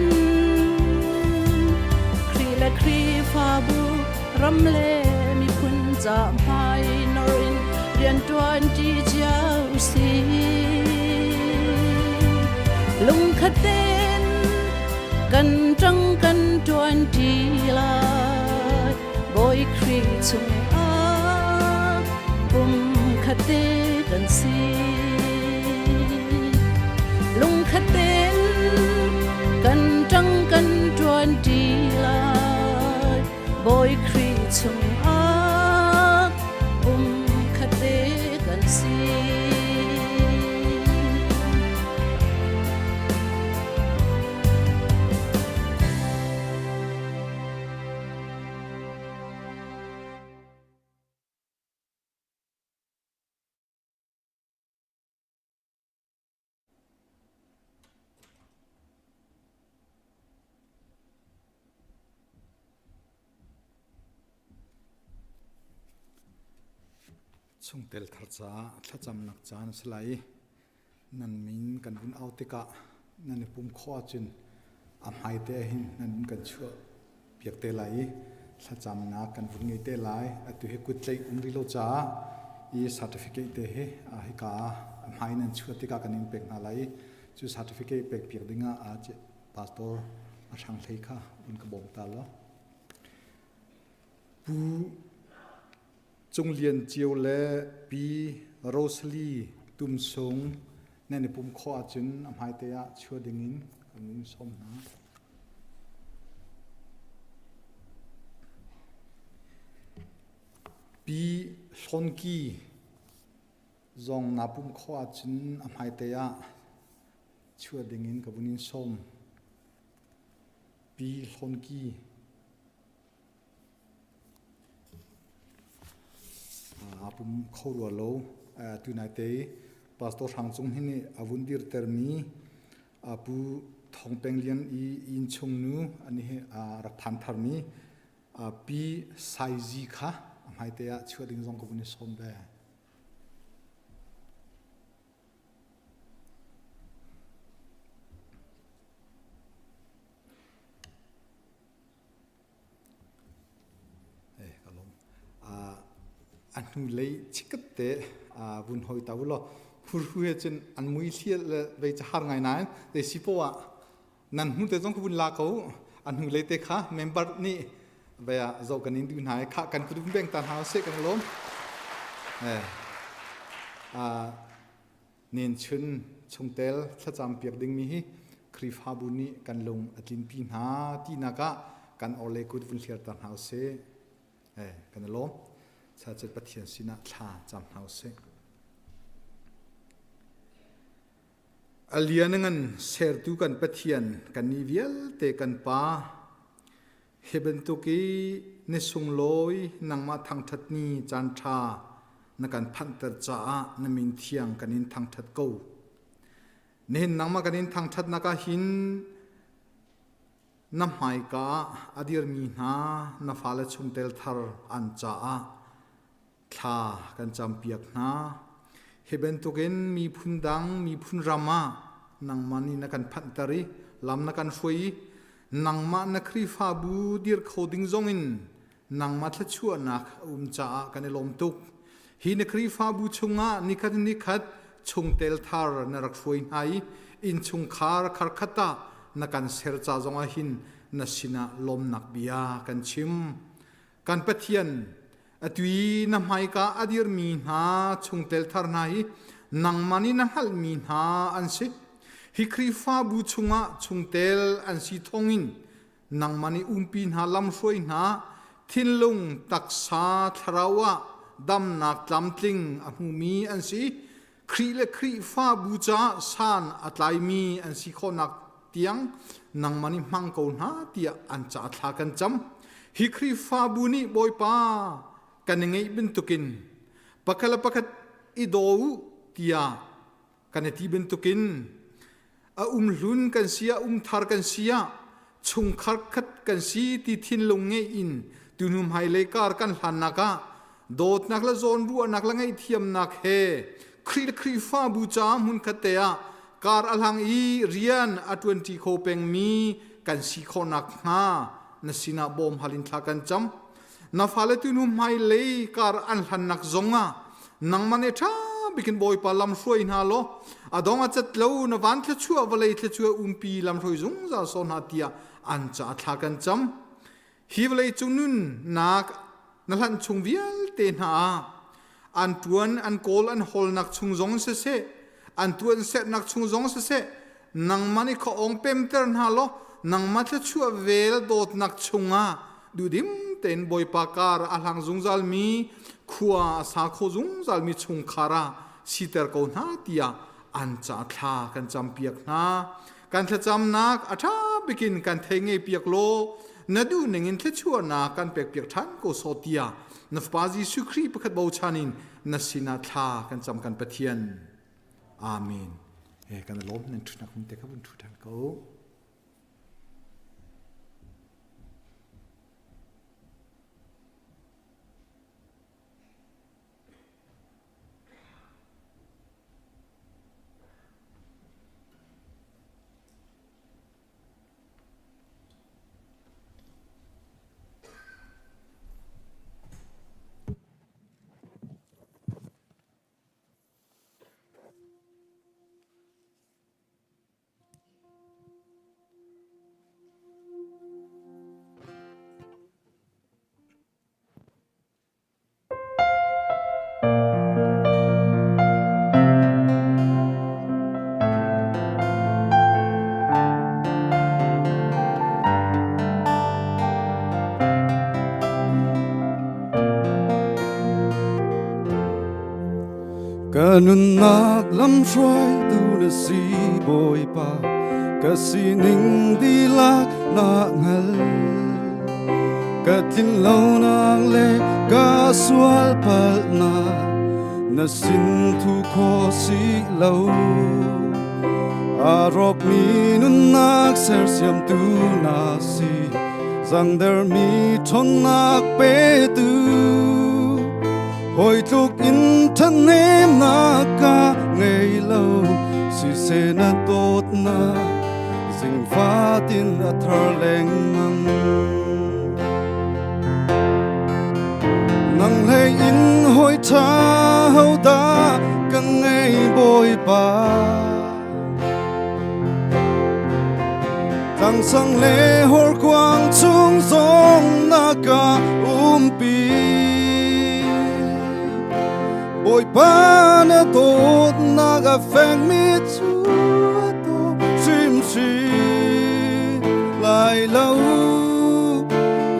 Khrih le Khrihfabu ram le miphun ca hmai nor in rianṭuan ṭi cio usih. Lungkhat tein kan ṭang kan ṭuan ṭi lai Bawi Khrih chungah pum khat te kan si. Lungkhat tein kan ṭang kan ṭuan ṭi lai Bawi Khrih chungah pum khat te kan si. Chungtel thar caah thlacamnak caan a si lai i nan min kan vun au tikah nan i pum khawh ahcun a hmaite ah hin nan min kan chuah piak te lai i thlacamnak kan vun ngei te lai. Atu hi kuttleih um rih lo caah i certificate te hi hika ah a hmai nan chuah tikah kan in pek hna lai i cu certificate pek piak dingah pastor a hrang hlei kha un ka bawm ta law. Pu Cung Lian Cio le Pi Rosalie Tum Sung nan i pum khawh ahcun a hmaite ah chuah dingin kan in sawm hna. Pi Hlawn Ki zong naa pum khawh ahcun a hmaite ah chuah dingin ka vun in sawm. Pi Hlawn Ki. pum kho rua lo. Tunai te Pastor Hrang Cung hi nih a vun dirtermi Pu Thawng Peng Lian i inn chung nu ani hi rak phan tharmi Pi Sai Zi kha a hmaite ah chuah ding zong ka vun i sawm ve. A hnulei chikkhat te vun hoi ta u law hurhu he cun an mui hlial le vei ca har ngai nain zei si poah ah nan hnu te zong kha vun la ko a hnulei te kha member nih vei ah zoh kan in duh hna i khah kan kut vun beng ta hna usih kan lawm. Nen chun chungtel thlacam piak dingmi hi Khrihfabu nih kan lung a tlinpi hna tinak ah kan orle kut vun hliar ta hna usih. Eh, kan i lawm. Sacet Pathian sinah thla cam hna usih. A lian ngan sertu kan Pathian kan ni vialte kan Pa Hi bantuk i ni sunglawi nangmah thangṭhat ni caan ṭha na kan phanhter caah na min thiang kan in thangṭhat ko. Nihin nangmah kan in thangṭhatnak ah hin na hmaika ah a dirmi hna na fale chungtel thar an caah thla kan campiak hna. Hi bantukin miphun dang miphun ram ah nangmah nih na kan phanhter i lam na kan hruai i nangmah na Khrihfabu dir kho ding zongin nangmah thluachuahnak a um caah kan i lawm tuk. Hi na Khrihfabu chungah nikhat in nikhat chungtel thar na rak hruai hna i innchungkhar kharkhat ah na kan ser ca zongah hin na sinah lawmnak bia kan chim. Kan Pathian, atu i na hmaika a dirmi hna chungtel thar hna hi nangmah nih na hngalhmi hna an si. Hi Khrihfabu chungah chungtel an si thawngin nangmah nih umpi hna lamhruai hna thinlung taksa thlarau ah damnak tlamtling a hmumi an si. Khrih le Khrihfabu caah san a tlaimi an si khawhnak tiang nangmah nih hmang ko hna tiah an ca thla kan cam. Hi Khrihfabu nih Bawipa kan i ngeih bantukin pakhat le pakhat i daw u tiah kan i ti bantukin a um hlun kan si ah um thar kan si ah chungkhar khat kan si ti thinlung ngeih in tuhnu hmailei kar kan hlannak ah dawtnak le zawnruahnak le ngaihthiamnak he Khrih le Khrihfabu caah hmunkhat te ah kar a hlang i rian a ṭuanṭi kho pengmi kan si khawh nakhnga na sinah bawm hal in thla kan cam. Na fale tuhnu hmailei kar an hlannak zongah nangmah nih ṭha bikin Bawipa lam hruai hna law a dong a cat lo na van thluachuah vawlei thluachuah umpi lam hruai zungzal sawh hna tiah an caah thla kan cam. Hi vawlei cung nunnak na hlanh chung vialte hna ah an ṭuan an kawl an hawlnak chung zong siseh an tuan sernak chung zong siseh nangmah nih khuaawng pemter hna law nangmah thluachuah vel dawtnak chungah duhdim tein Bawipa kar a hlang zungzalmi khua a sa kho zungzalmi chungkhar ah siter ko hna tiah an ca thla kan campiak hna. Kan thlacamnak a ṭha bikin kan thei ngei piak law na duh ningin thluachuahnak kan pek piak ṭhan ko sawh tiah na Fapa Jesuh Khrih pakhat bochan in na sinah thla kan cam kan Pathian. Amen. Eh kan lawm nan ṭhunak hun te kha vun ṭhu ṭhan ko. Ka nunnak lamhruaitu na si Bawipa ka sining dihlak na hngal. Ka tlin lonak le ka sual palhnak na sin thu kho si lo. A rawkmi nunnak sersiamtu na si, zangdermi ṭhawnnak petu. Hawi tluk in ṭhahnemnak ka ngei lo, siseh na dawtnak zingfatin a thar lengmang. Nang hlei in hawi ṭha hodah ka ngei Bawipa. Tlangsang le horkuang chung zong na ka umpi. Bawipa na dawtnak a fekmi cu a dawt hrimhrim lai lo.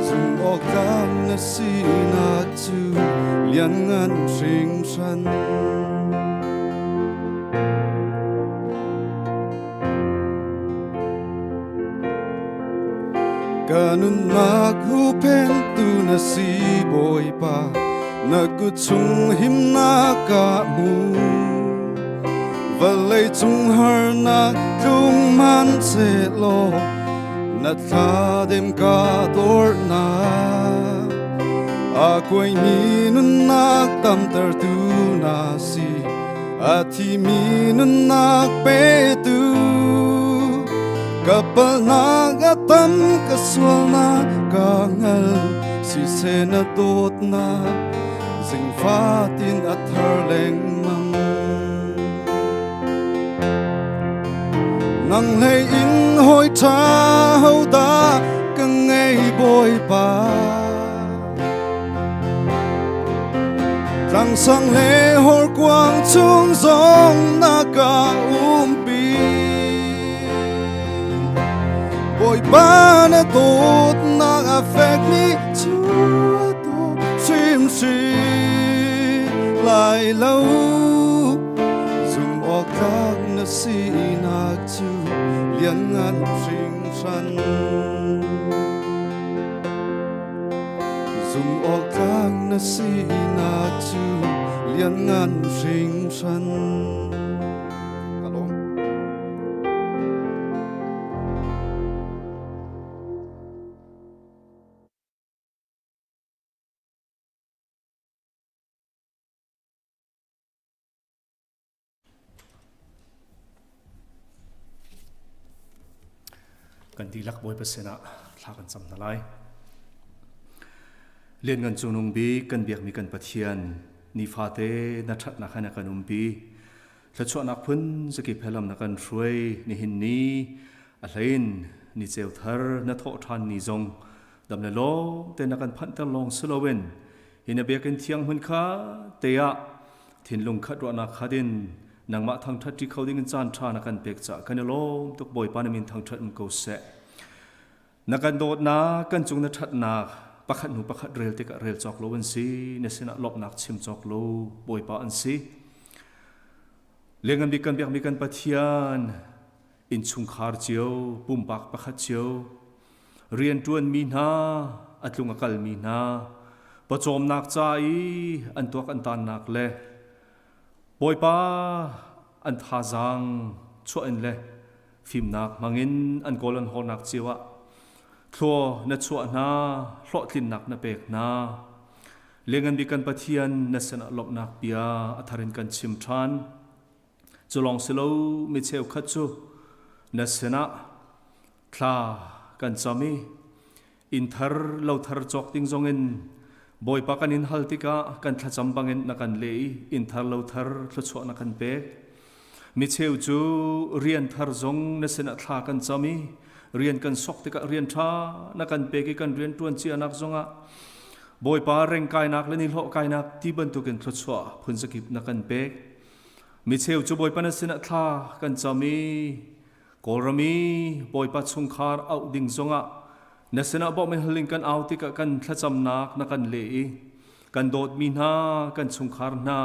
Zumhawktlak na sinak cu lianngan hringhran. Ka nunnak huhphentu na si Bawipa, na kut chung himnak ka hmu. Vawlei cung harnak tlung hmanhsehlaw na thladem ka dornak. A kuaimi nunnak tamtertu na si, a thimi nunnak petu. Ka palnak a tam, ka sualnak ka hngal, siseh na dawtnak zingfatin a thar lengmang. Nang hlei in hawi ṭha hodah ka ngei Bawipa. Tlangsang le horkuang chung zong na ka umpi. Bawipa na dawtnak a fekmi cu a dawt hrimhrim lai lo. Zumhawktlak na sinak cu lianngan hringhran. Zumhawktlak na sinak cu lianngan hringhran. Ka lawm. Kan dihlak Bawipa sinah thla kan cam hna lai. Lianngan Cungnung Bik kan biakmi kan Pathian, nifate na ṭhatnak he na kan umpi. Thluachuahnak phun zakip he lam na kan hruai. Nihin ni a hlein ni ceu thar na thawh ṭhan ni zong dam le lawm te na kan phanhter lawng si loin hi na biakinn thiang hmun kha te ah thinlung khat ruahnak khat in nangmah thangṭhat ṭi kho ding in caan ṭha na kan pek caah kan i lawm tuk. Bawipa na min thangṭhat um ko seh. Na kan dawtnak, kan cung na ṭhatnak pakhat hnu pakhat rel tikah rel cawk lo an si. Na sinah lawmhnak chim cawk lo Bawipa an si. Lianngan bik kan biakmi kan Pathian, innchungkhar cio, pumpak pakhat cio, rianṭuanmi hna, a tlung a kalmi hna, pawcawmnak ca i an tuak an tannak le Bawipa an thazaang chuah in le fimnak hmangin an kawl an hawlnak cio ah thlua na chuah hna, hlawhtlinnak na pek hna. Lianngan bik kan Pathian, na sinah lawmhnak bia a thar in kan chim ṭhan. Cu lawng si lo, mi cheukhat cu na sinah thla kan cam i inn thar lo thar cawk ding zongin Bawipa kan in hal tikah kan thlacam bangin na kan leh i inn thar lo thar thluachuah na kan pek. Mi cheu cu rian thar zong na sinah thla kan cam i rian kan sok tikah rian ṭha na kan pek i kan rian ṭuan cianak zongah Bawipa rengkainak le nihlawh kainak ti bantukin thluachuah phunzakip na kan pek. Mi cheu cu Bawipa na sinah thla kan cam i Kawlram i Bawipa chungkhar auh ding zongah na sinah bawmh in haling kan au tikah kan thlacamnak na kan leh i kan dawtmi hna kan chungkhar hna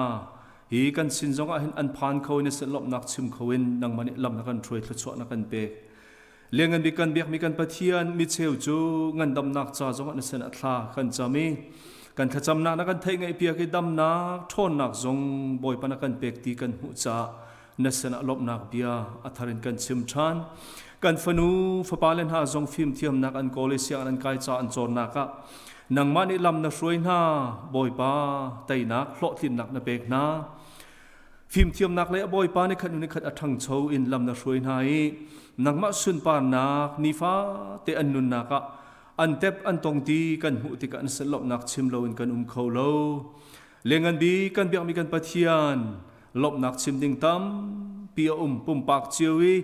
hi kan sin zongah hin an phan kho in na sin lawmhnak chim kho in nangmah nih lam na kan hruai, thluachuah na kan pek. Lianngan bik kan biakmi kan Pathian micheu cu ngandamnak ca zongah na sin ah thla kan cam i kan thlacamnak na kan theih ngaihpiak i damnak ṭhawnnak zong Bawipa na kan pek ti kan hmuh caah na sinah lawmhnak bia a thar in kan chim ṭhan. Kan fanu fapa le hna zong fimthiamnak an kawl i sianginn an kai ca an cawnnak ah nangmah nih lam na hruai hna Bawipa teinak hlawhtlinnak na pek hna. Fimthiamnak le a Bawipa ni khat ni khat a ṭhangcho in lam na hruai hna i nangmah sunparnak nifate an nunnak ah an tep an tong ti kan hmuh tikah an sin lawmhnak chim loin kan um kho lo. Lianngan bik kan biakmi kan Pathian lawmhnak chim ding tampi a um pumpak cio i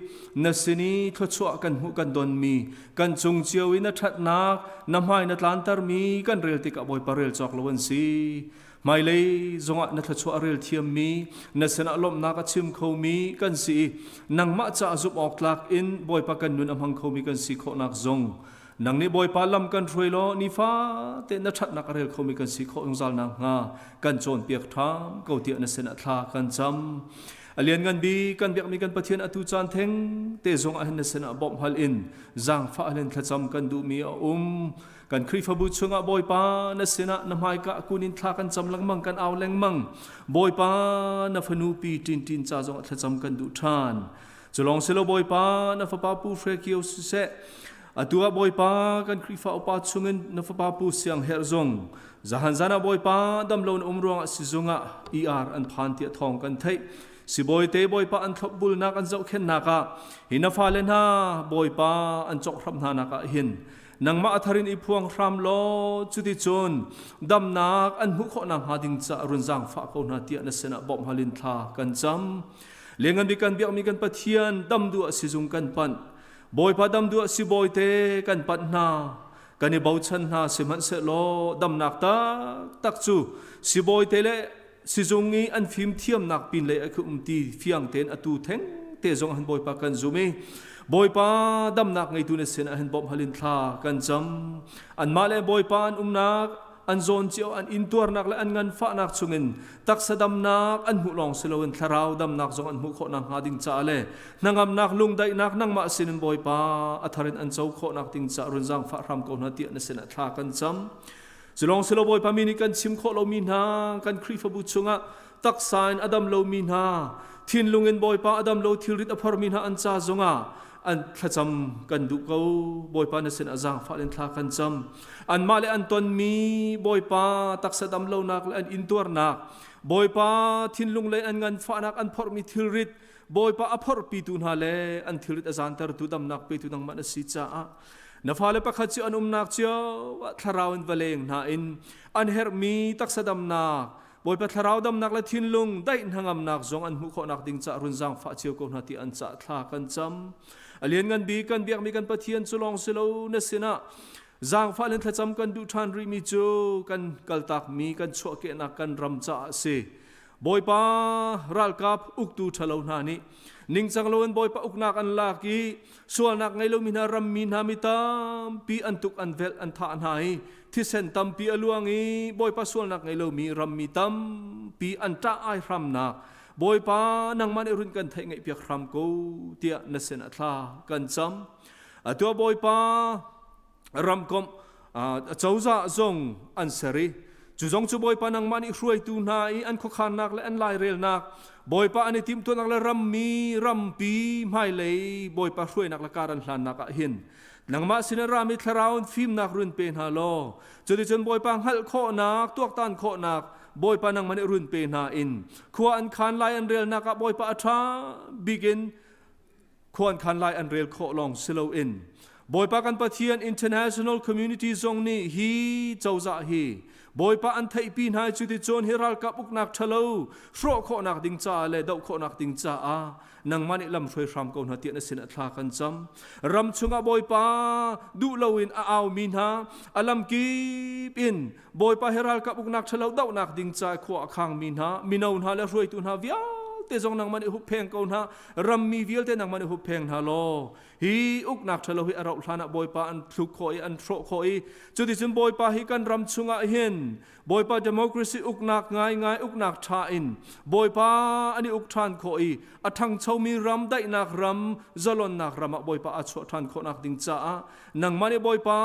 na sin i thluachuah kan hmuh kan donmi kan cung cio i na ṭhatnak na hmai na tlantermi kan rel tikah Bawipa rel cawk lo an si. Hmailei zongah na thluachuah a rel thiammi na sinah lawmhnak a chim khomi kan si i nangmah caah zumh awk tlak in Bawipa kan nun a hmang khomi kan si khawhnak zong nang nih Bawipa lam kan hruai law nifate na ṭhatnak a rel khomi kan si khawh zungzal nakhnga kan cawnpiak ṭham ko tiah na sinah thla kan cam. A lianngan bik kan biakmi kan Pathian atu caan theng te zong ah hin na sinah bawmh hal in zaangfah hal in thlacam kan duhmi a um. Kan Khrihfabu chungah Bawipa na sinah na hmaika kun in thla kan cam lengmang kan au lengmang. Bawipa na fanu pi Tintin ca zong ah thlacam kan duh ṭhan. Culong silo Bawipa na fapa Pu Hre Kio siseh atu ah Bawipa kan Khrihfa upa chungin na fapa Pu Siang Herh zong zahan zan ah Bawipa damlo na um ruangah sizung ah ER an phan tiah thawng kan theih. Sibawi te Bawipa an thlopbulnak an zohkhenhnak ah hi na fale hna Bawipa an conghram hna nak ah hin nangmah a tharin i phuang hram law cuticun damnak an hmuh khawh nakhnga ding caah run zaangfah ko hna tiah na sinah bawmh halin thla kan cam. Lianngan bik kan biakmi kan Pathian dam duh ah sizung kan panh. Bawipa dam duh ah sibawi te kan panh hna. Kan i bochan hna sihmanhsehlaw damnak taktak cu sibawi te le sizung i an fimthiamnak pin lei a um ti fiang tein atu theng te zong han Bawipa kan zum i Bawipa damnak ngeitu na sin ah hin bawmh halin thla kan cam. Anmah le Bawipa an umnak an zawn cio an intuarnak le an nganfahnak chungin taksa damnak an hmuh lawng si loin thlarau damnak zong an hmuh khawh nakhnga ding caah le hnangamnak lungdaihnak nangmah sinin Bawipa a thar in an co khawhnak ding caah run zaangfah hram ko hna tiah na sinah thla kan cam. Culawng silo Bawipa mi nih kan chim khawh lomi hna kan Khrihfabu chungah taksa in a dam lomi hna thinlung in Bawipa a dam lo thilrit a phormi hna an ca zongah an thlacam kan duh ko. Bawipa na sin a zaangfah in thla kan cam. Anmah le an tonmi Bawipa taksa dam lonak le an intuarnak Bawipa thinlung lei an nganfahnak an phorhmi thilrit Bawipa a phorhpitu hna le an thilrit a zaantertu damnak petu nangmah na si caah na fale pakhat cu an umnak cio ah thlarau in va leng hna in an herhmi taksa damnak Bawipa thlarau damnak le thinlung daih hnangamnak zong an hmuh khawhnak ding caah run zaangfah cio ko hna ti an cah thla kan cam. A lianngan bik kan biakmi kan Pathian cu lawng si lo na sinah zaangfah le thlacam kan duh ṭhan rihmi cu kan kaltakmi kan chuahkehnak kan ram caah a si. Bawipa ralkap uktu ṭhalo hna nih ningcang loin Bawipa uknak an lak i sualnak ngei lomi hna rammi hna mi tampi an tuk an velh an thah hna i thisen tampi a luang i Bawipa sualnak ngei lomi rammi tampi an ṭah ai hramnak Bawipa nangmah nih run kan theih ngaihpiak hram ko tiah na sin ah thla kan cam. Atu ah Bawipa ramkomh cozah zong an ser i cu zong cu Bawipa nangmah nih hruaitu hna i an khuakhannak le an lairelnak Bawipa an i timhtuahnak le rammi rampi hmailei Bawipa hruainak le kar an hlannak ah hin nangmah sin a rami thlarau in fimnak run pe hna law cuticun Bawipa hngalh khawhnak tuaktan khawhnak Bawipa nangmah nih run pe hna in khua an khan lai an relnak ah Bawipa a ṭha bik in khua an khan lai an rel khawh lawng si loin Bawipa kan Pathian international community zong nih hi cozah hi Bawipa an theihpi hna i cuticun hi ralkap uknak ṭhalo hrawh khawhnak ding caah le doh khawhnak ding caah nangmah nih lam hruai hram ko hna tiah na sin ah thla kan cam. Ram chungah Bawipa duh loin a aumi hna a lamkip in Bawipa hi ralkap uknak ṭhalo dohnak ding caah khua a khangmi hna mino hna le hruaitu hna vialte. vialte zong nangmah nih huppheng ko hna. Rammi vialte nangmah nih huppheng hna law hi uknak ṭhalo hi a rauh hlan ah Bawipa an thluk khawh i an hrawh khawh i cuticun Bawipa hi kan ram chungah hin Bawipa democracy uknak ngaingai uknak ṭha in Bawipa an i uk ṭhan khawh i a ṭhangchomi ram daihnak ram zalonnak ram ah Bawipa aa chuah ṭhan khawhnak ding caah nangmah nih Bawipa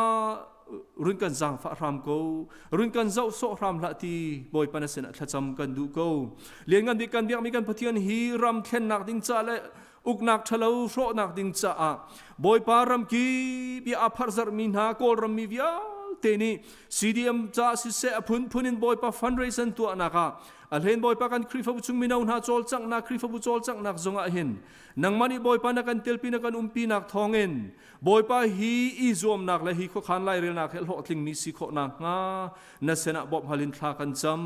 run kan zaangfah hram ko, run kan zoh sawh hram hlah ti Bawipa na sinah thlacam kan duh ko. Lianngan bik kan biakmi kan Pathian hi ram thlennak ding ca le uknak ṭhalo hrawhnak ding caah Bawipa ramkip i aa pharhzarhmi hna Kawlram mi vialte nih CDM ca siseh a phunphun in Bawipa fundraise an tuahnak ah a hlen Bawipa kan Khrihfabu chung mino hna cawlcanghnak Khrihfabu cawlcanghnak zongah hin nangmah nih Bawipa na kan telpi na kan umpinak thawngin Bawipa hi i zuamnak le hi khuakhan lairelnak he hlawhtlingmi si khawh nakhnga na sinah bawmh hal in thla kan cam.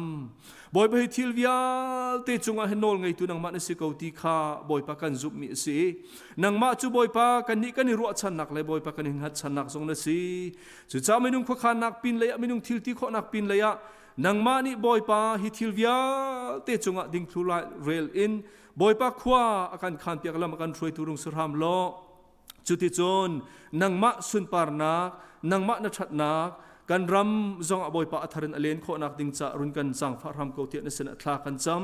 Bawipa hi thil vialte cungah hin nawl ngeitu nangmah na si ko ti kha Bawipa kan zumhmi a si. Nangmah cu Bawipa kannih kan i ruahchannak le Bawipa kan i hngatchannak zong na si. Cucaah minung khuakhannak pin lei ah minung thil ti khawhnak pin lei ah nangmah nih Bawipa hi thil vialte cungah dingthlu rel in Bawipa khua a kan khanpiak lam a kan hruaitu rung si hram law. Cuticun nangmah sunparnak, nangmah na ṭhatnak, kan ram zongah Bawipa a thar in a len khawhnak ding ca run kan zaangfah hram ko tiah na sinah thla kan cam.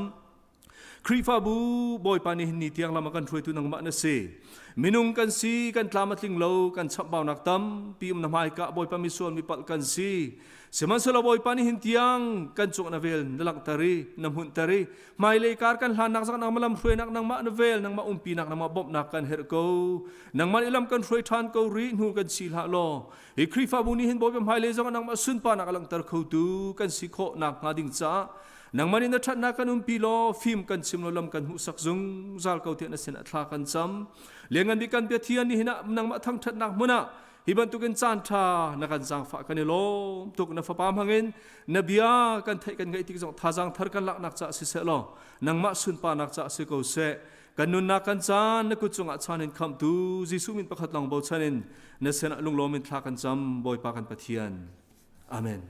Khrihfabu Bawipa nih hin ni tiang lam a kan hruaitu nangmah na si. Minung kan si, kan tlam a tling lo, kan chamhbaunak tampi um na hmaika Bawipa misual mi palh kan si. Sihmanhsehlaw Bawipa nih hin tiang kan cung na vel na langhter i na hmunhter i hmailei kar kan hlannak zong nangmah lam hruainak nangmah na vel nangmah umpinak nangmah bawmhnak kan herh ko. Nangmah nih lam kan hruai ṭhan ko rih hnu kan si hlah law hi Khrihfabu nih hin Bawipa hmailei zong nangmah sunparnak a langhter khotu kan si khawh nakhnga ding caah nangmah nih na ṭhatnak kan umpi law fim kan chim law lam kan hmuhsak zungzal ko tiah na sinah thla kan cam. Lianngan bik kan Pathian nih hin nangmah thangṭhatnak hmun ah Hi bantukin caan ṭha na kan zaangfah kan i lawm tuk. Na fapa hmangin na bia kan theih kan ngaih tik zong thazaang thar kan laknak caah siseh law nangmah sunparnak caah si ko seh. Kan nunnak kan caan na kut cungah chan in khamhtu Jesuh min pakhat lawng bochan in na sinah lunglawm in thla kan cam Bawipa kan Pathian. Amen.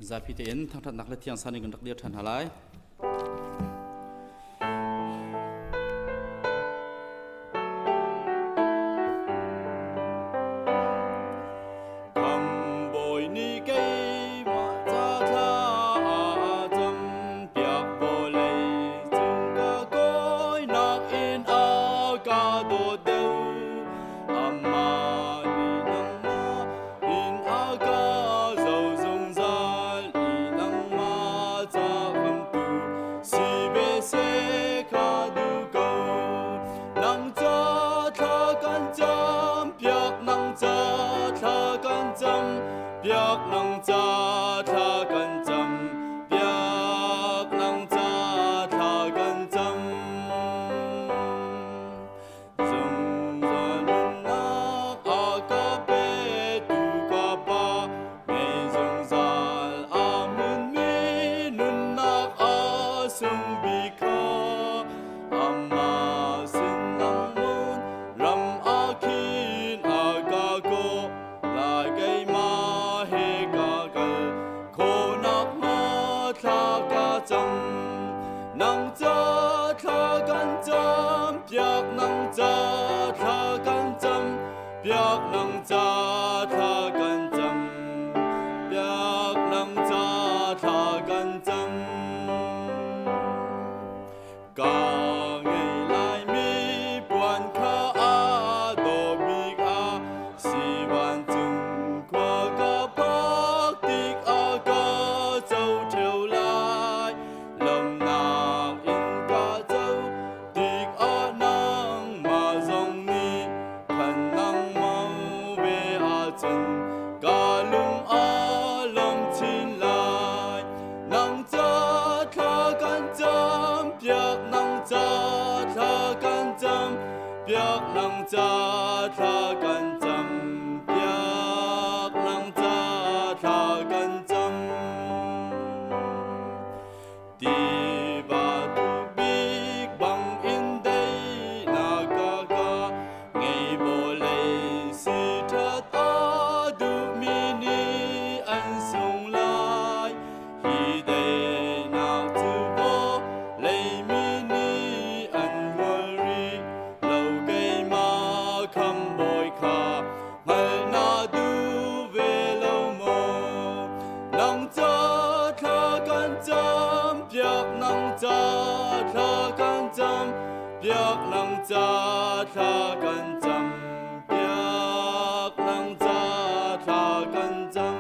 Zapi tein thangṭhatnak le thiang san in kan rak dir ṭhan hna lai. Khambawi nih keimah ca thla a campiak vawlei cung ka kawinak in a ka dawt deuh. Amah nih nangmah in a ka zoh zungzal i nangmah ca khamtu si ve seh kha duh ko. Nang ca thla kan campiak, nang ca thla kan cam piak, nang ca thla kan cam piak, nang ca thla kan cam. Zungzal nunnak a ka petu ka Pa, ngei zungzal a hmunmi nunnak a sung bik kha. Amah sin nangmun ram ah khin a ka kawh lai keimah he ka kal khawhnak hnga thla ka cam. Nang ca thla kan cam piak nang ca thla kan cam piak nang ca thla kan cam piak nang ca thla kan cam. Ka ngei laimi puan kha aa dawh bik a si vancung khua ka phak tik ah ka co ṭheo lai. Lawmhnak in ka co tik ah nangmah zong nih khan nangmah ve ahcun. thla kan cam piak nang ca thla kan cam.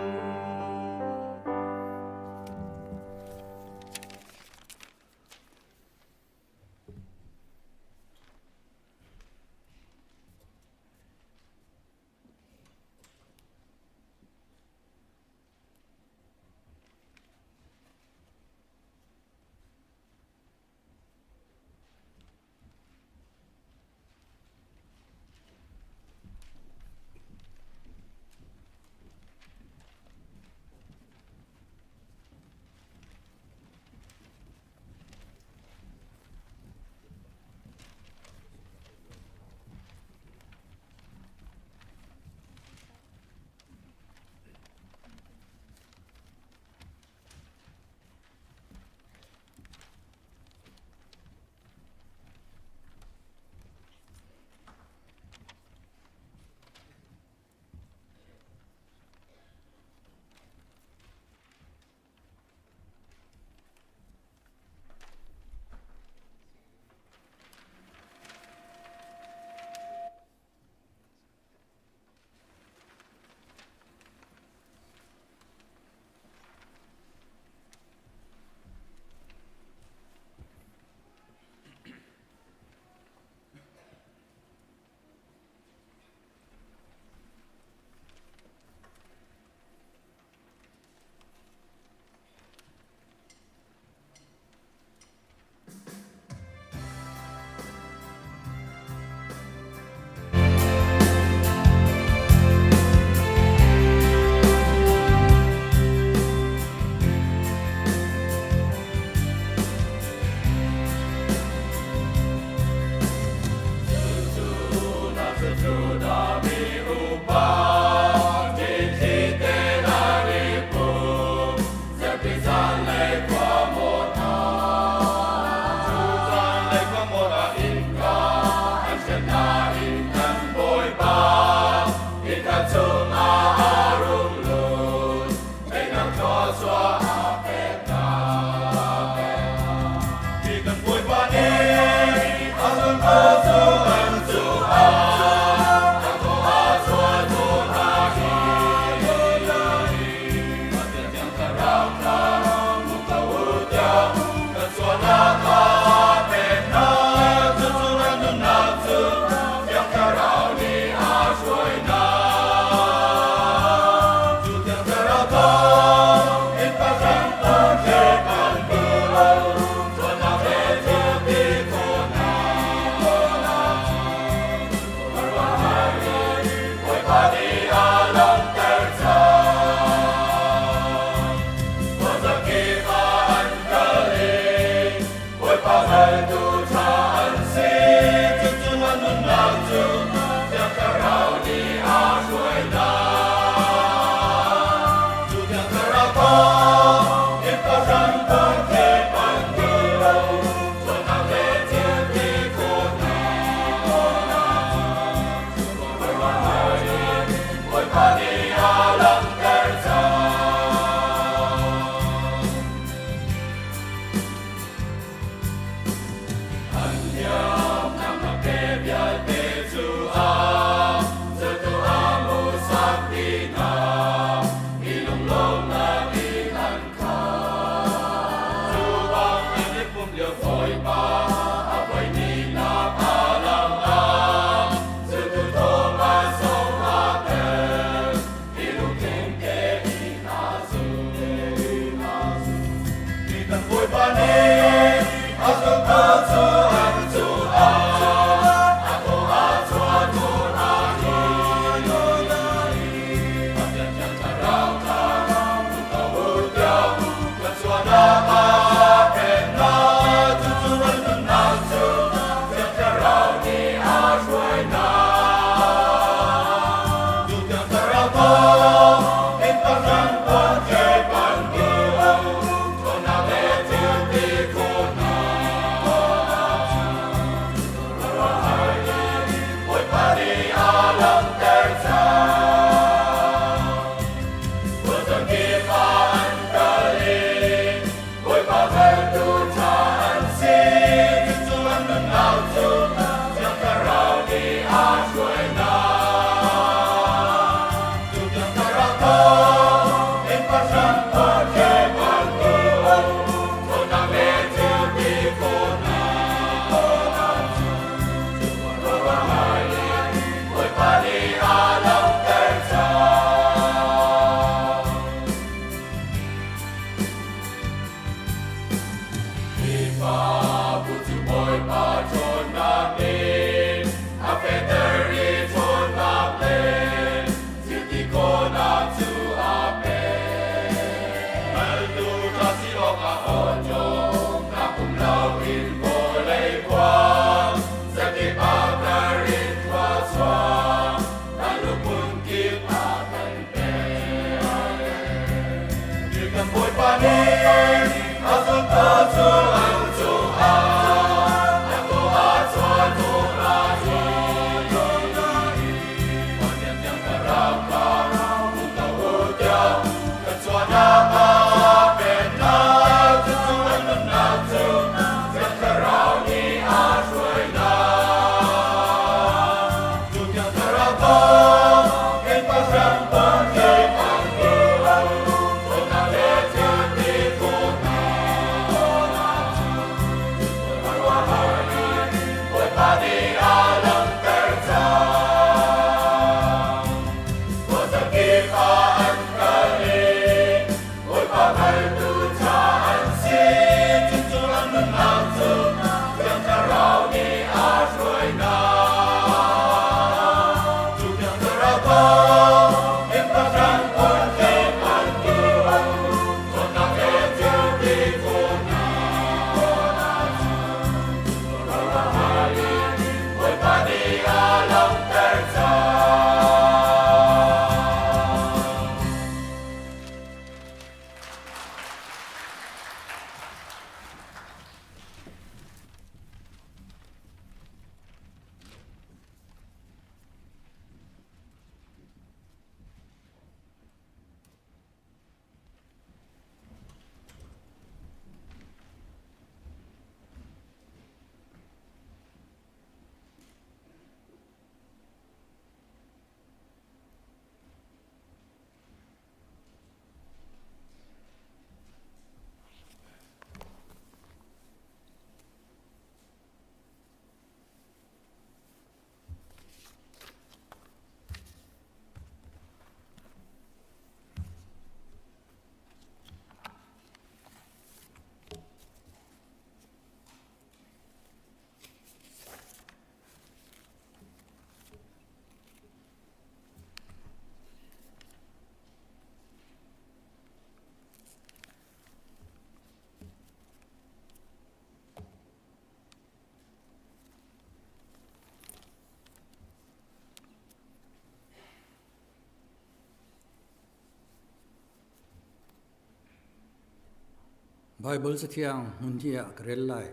Bible cathiang hmun hi ah ka rel lai.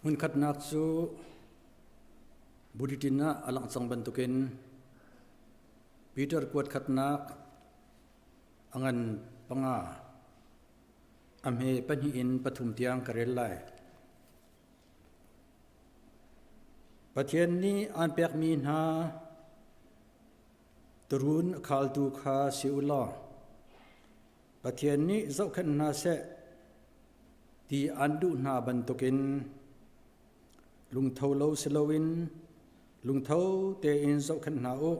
Hmun khatnak cu Bulletin ah a langh cang bantukin Peter kuat khatnak a ngan panga a hme pahnih in pathum tiang ka rel lai. Pathian nih aan pekmi hna Tuurun a khaltu kha si u law Pathian nih zohkhenh hna seh ti aan duh hna bantukin lungtho lo si loin lungtho tein zohkhenh hna u.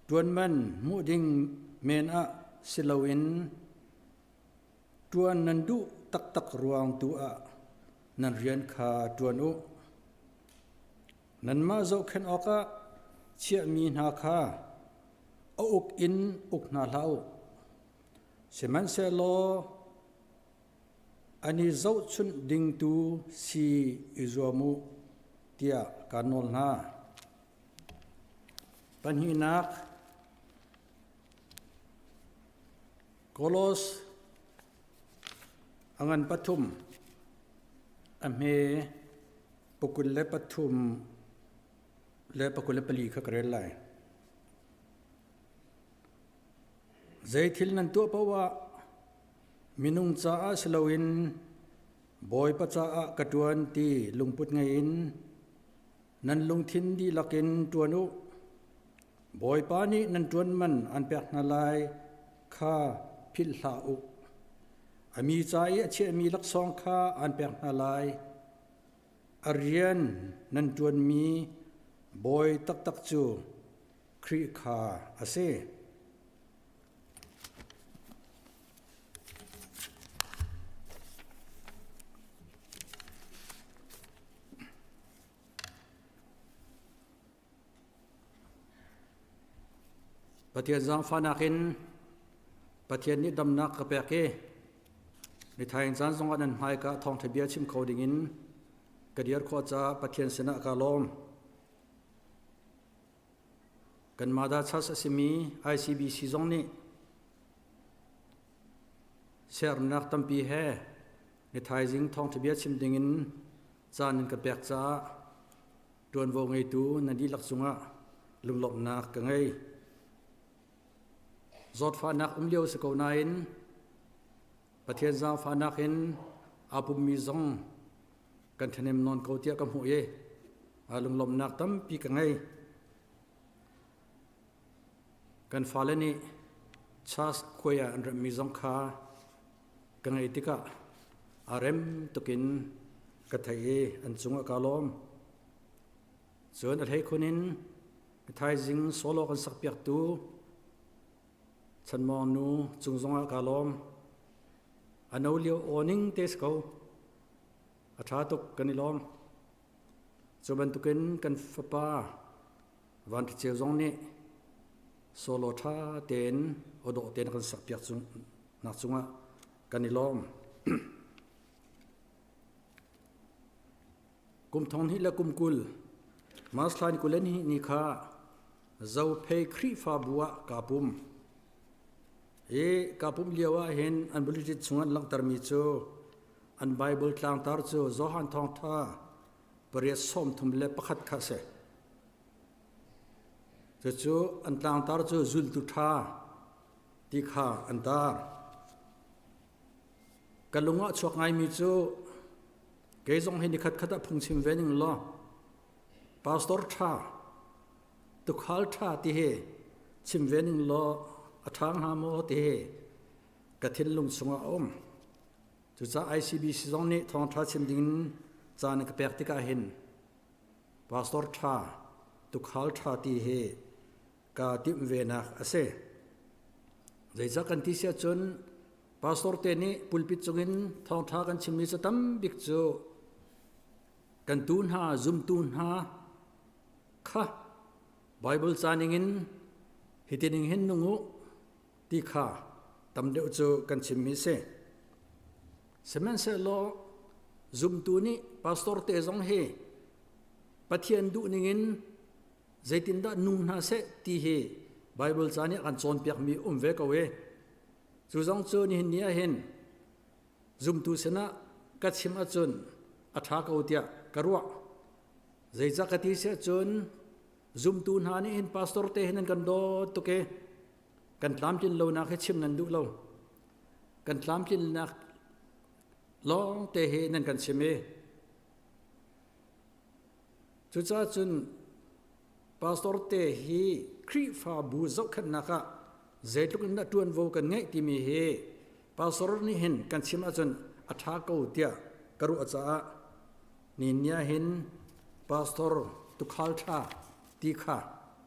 Ṭuan man hmuh ding men ah si loin ṭuan nan duh taktak ruang tu ah nan rian kha ṭuan u. Nanmah zohkhenh awkah chiahmi hna kha a uk in uk hna hlah u. Sihmanhsehlaw an i zohchunh dingtu si i zuam u tiah kaan nawl hna. Pahnihnak, Kolos a ngan pathum a hme pakul le pathum le pakul le pali kha ka rel lai. Zei thil nan tuah paoh ah minung caah si loin Bawipa caah ka ṭuan ti lungput ngei in nan lungthin dihlak in ṭuan u. Bawipa nih nan ṭuan man an pek hna lai kha philh hlah u. A mi ca i a chiahmi laksawng kha an pek hna lai. A rian nan ṭuanmi bawi taktak cu Khrih kha a si. Pathian zaangfahnak in Pathian nih damnak ka pek i nithaing caan zongah nan hmaika thawngṭha bia chim kho dingin ka dir khawh caah Pathian sinah ka lawm. Kan Mother Church a simi ICBC zong nih siaherhnak tampi he ni thaizing thawngṭha bia chim dingin caan nan ka pek caah ṭuanvo ngeitu nan dihlak cungah lunglawmhnak ka ngei. Zawtfahnak um lio si ko nain Pathian zaangfahnak in aa pummi zong kan ṭhahnem nawn ko tiah ka hmuh i lunglawmhnak tampi ka ngei. Kan fale nih church khuai ah an remhmi zong kha ka ngaih tikah aa rem tukin ka theih i an cungah kaa lawm. Cun a hleikhun in thaizing solo kan sakpiaktu Chanmawng nu cung zongah kaa lawm. A no lio aw ning te si ko. A ṭha tuk kan i lawm. Cu bantukin kan fapa Van Ṭha Ceu zong nih solo ṭha tein aw dawh tein a kan sakpiak nak cungah kan i lawm. Kum thong hnih le kum 20 March thla ni 22 ni kha Zophei Khrihfabu ah kaa pum. I kaa pumh lio ah hin an bulletin chung an langhtermi cu an Bible tlangtar cu Johan Thawngṭha pariat 31 kha a si. Cucu an tlangtar cu zultu ṭha ti kha an tar. Ka lung ah chuak ngaimi cu kei zong hi nikhat khat ah phungchim ve ning law pastor ṭha tukhal ṭha ti hi chim ve ning law a ṭha hnga maw ti hi ka thinlung chungah a um. Cucaah ICBC zong nih thawngṭha chim dingin caan ka pek tikah hin pastor ṭha, tukhal ṭha ti hi kaa timh venak a si. Zeicah kan ti si ahcun pastor te nih pulpit cungin thawngṭha kan chimmi cu tam bik cu kan tu hna, zumtu hna kha Bible ca ningin hiti ning hin nung u ti kha tam deuh cu kan chimmi a si. Sihmanhsehlaw zumtu nih pastor te zong hi Pathian duh ningin zeitindah nung hna seh ti hi Bible ca nih a kan cawnpiakmi um ve ko i cu zong cu nihin ni ah hin zumtu sinah ka chim ahcun a ṭha ko tiah ka ruah. Zeicah ka ti si ahcun zumtu hna nih hin pastor te hin an kan dawt tuk i kan tlamtlin lonak hi chim nan duh lo. Kan tlamtlinnak lawng te hi nan kan chim i cucaah cun pastor te hi Khrihfabu zohkhenhnak ah zeitluk in dah ṭuanvo kan ngeih timi hi pastor nih hin kan chim ahcun a ṭha ko tiah ka ruah caah ni ni ah hin pastor tukhal ṭha ti kha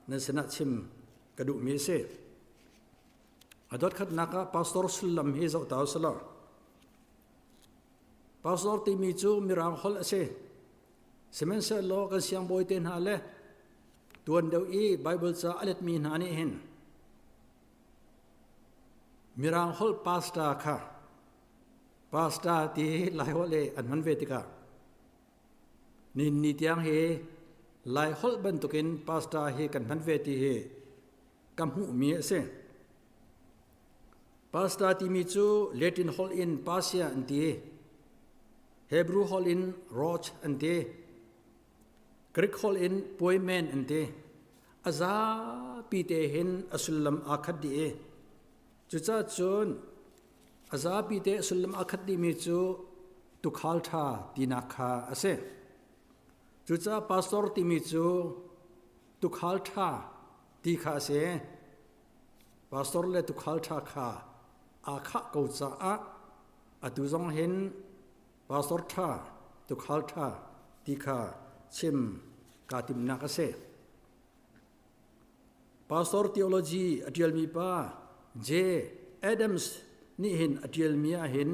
nan sinah chim ka duhmi a si. A dotkhatnak ah pastor sullam hi zoh ta usih Pastor timi cu Mirang holh a si. Sihmanhsehlaw kan siangbawi te hna le tuan deuh i Bible ca a letmi hna nih hin Mirang holh pastor kha pastor ti Laiholh i an hman ve tikah Ni ni tiang hi Laiholh bantukin pastor hi kan hman ve ti hi ka hmuhmi a si. Pastor timi cu Latin holh in pasia an ti. Hebrew holh in roch an ti. Greek holh in poimen an ti. A zapi te hin a sullam aa khat dih i cucaah cun A zapi te sullam a khat dihmi cu tukhal ṭha tinak kha a si. Cucaah pastor timi cu tukhal ṭha ti kha a si. Pastor le tukhal ṭha kha aa khah ko caah atu zong hin pastor ṭha, tukhal ṭha ti kha chim kaa timnak a si. Pastor theology a ṭialmi pa J. Adams nih hin a ṭialmi ah hin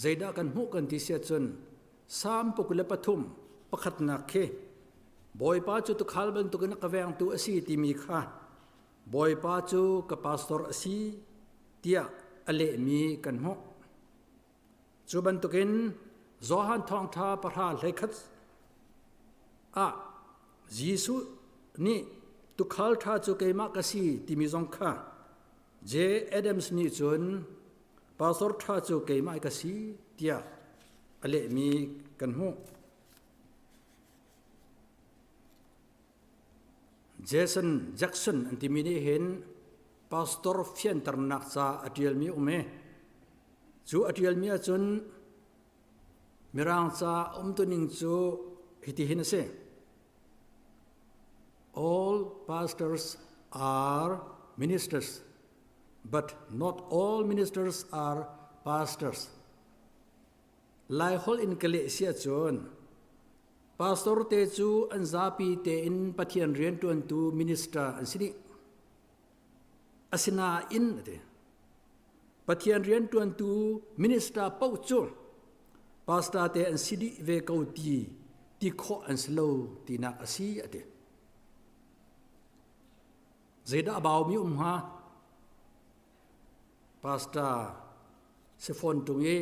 zeidah kan hmuh kan ti si ahcun Salm 23 pakhatnak khi Bawipa cu tukhal bantukin a ka vengtu a si timi kha Bawipa cu ka pastor a si tiah a lehmi kan hmuh. Cu bantukin Johan Thawngṭha pahra hleikhat ah Jesuh nih Tukhal ṭha cu keimah ka si timi zong kha J. Adams nih cun pastor ṭha cu keimah ka si tiah a lehmi kan hmuh. Jason Jackson an timi nih hin pastor fianternak ca a ṭialmi um i cu a ṭialmi ahcun Mirang ca umtuning cu hitihin a si. All pastors are ministers, but not all ministers are pastors. Laiholh in ka leh si ahcun pastor te cu an zapi tein Pathian rianṭuantu minister an si dih. Asinain a ti. Pathian rianṭuantu minister paoh cu pastor te an si dih ve ko ti ti khawh an si lo tinak a si a ti. Zeidah a baumi um hnga? Pastor si fawn ṭung i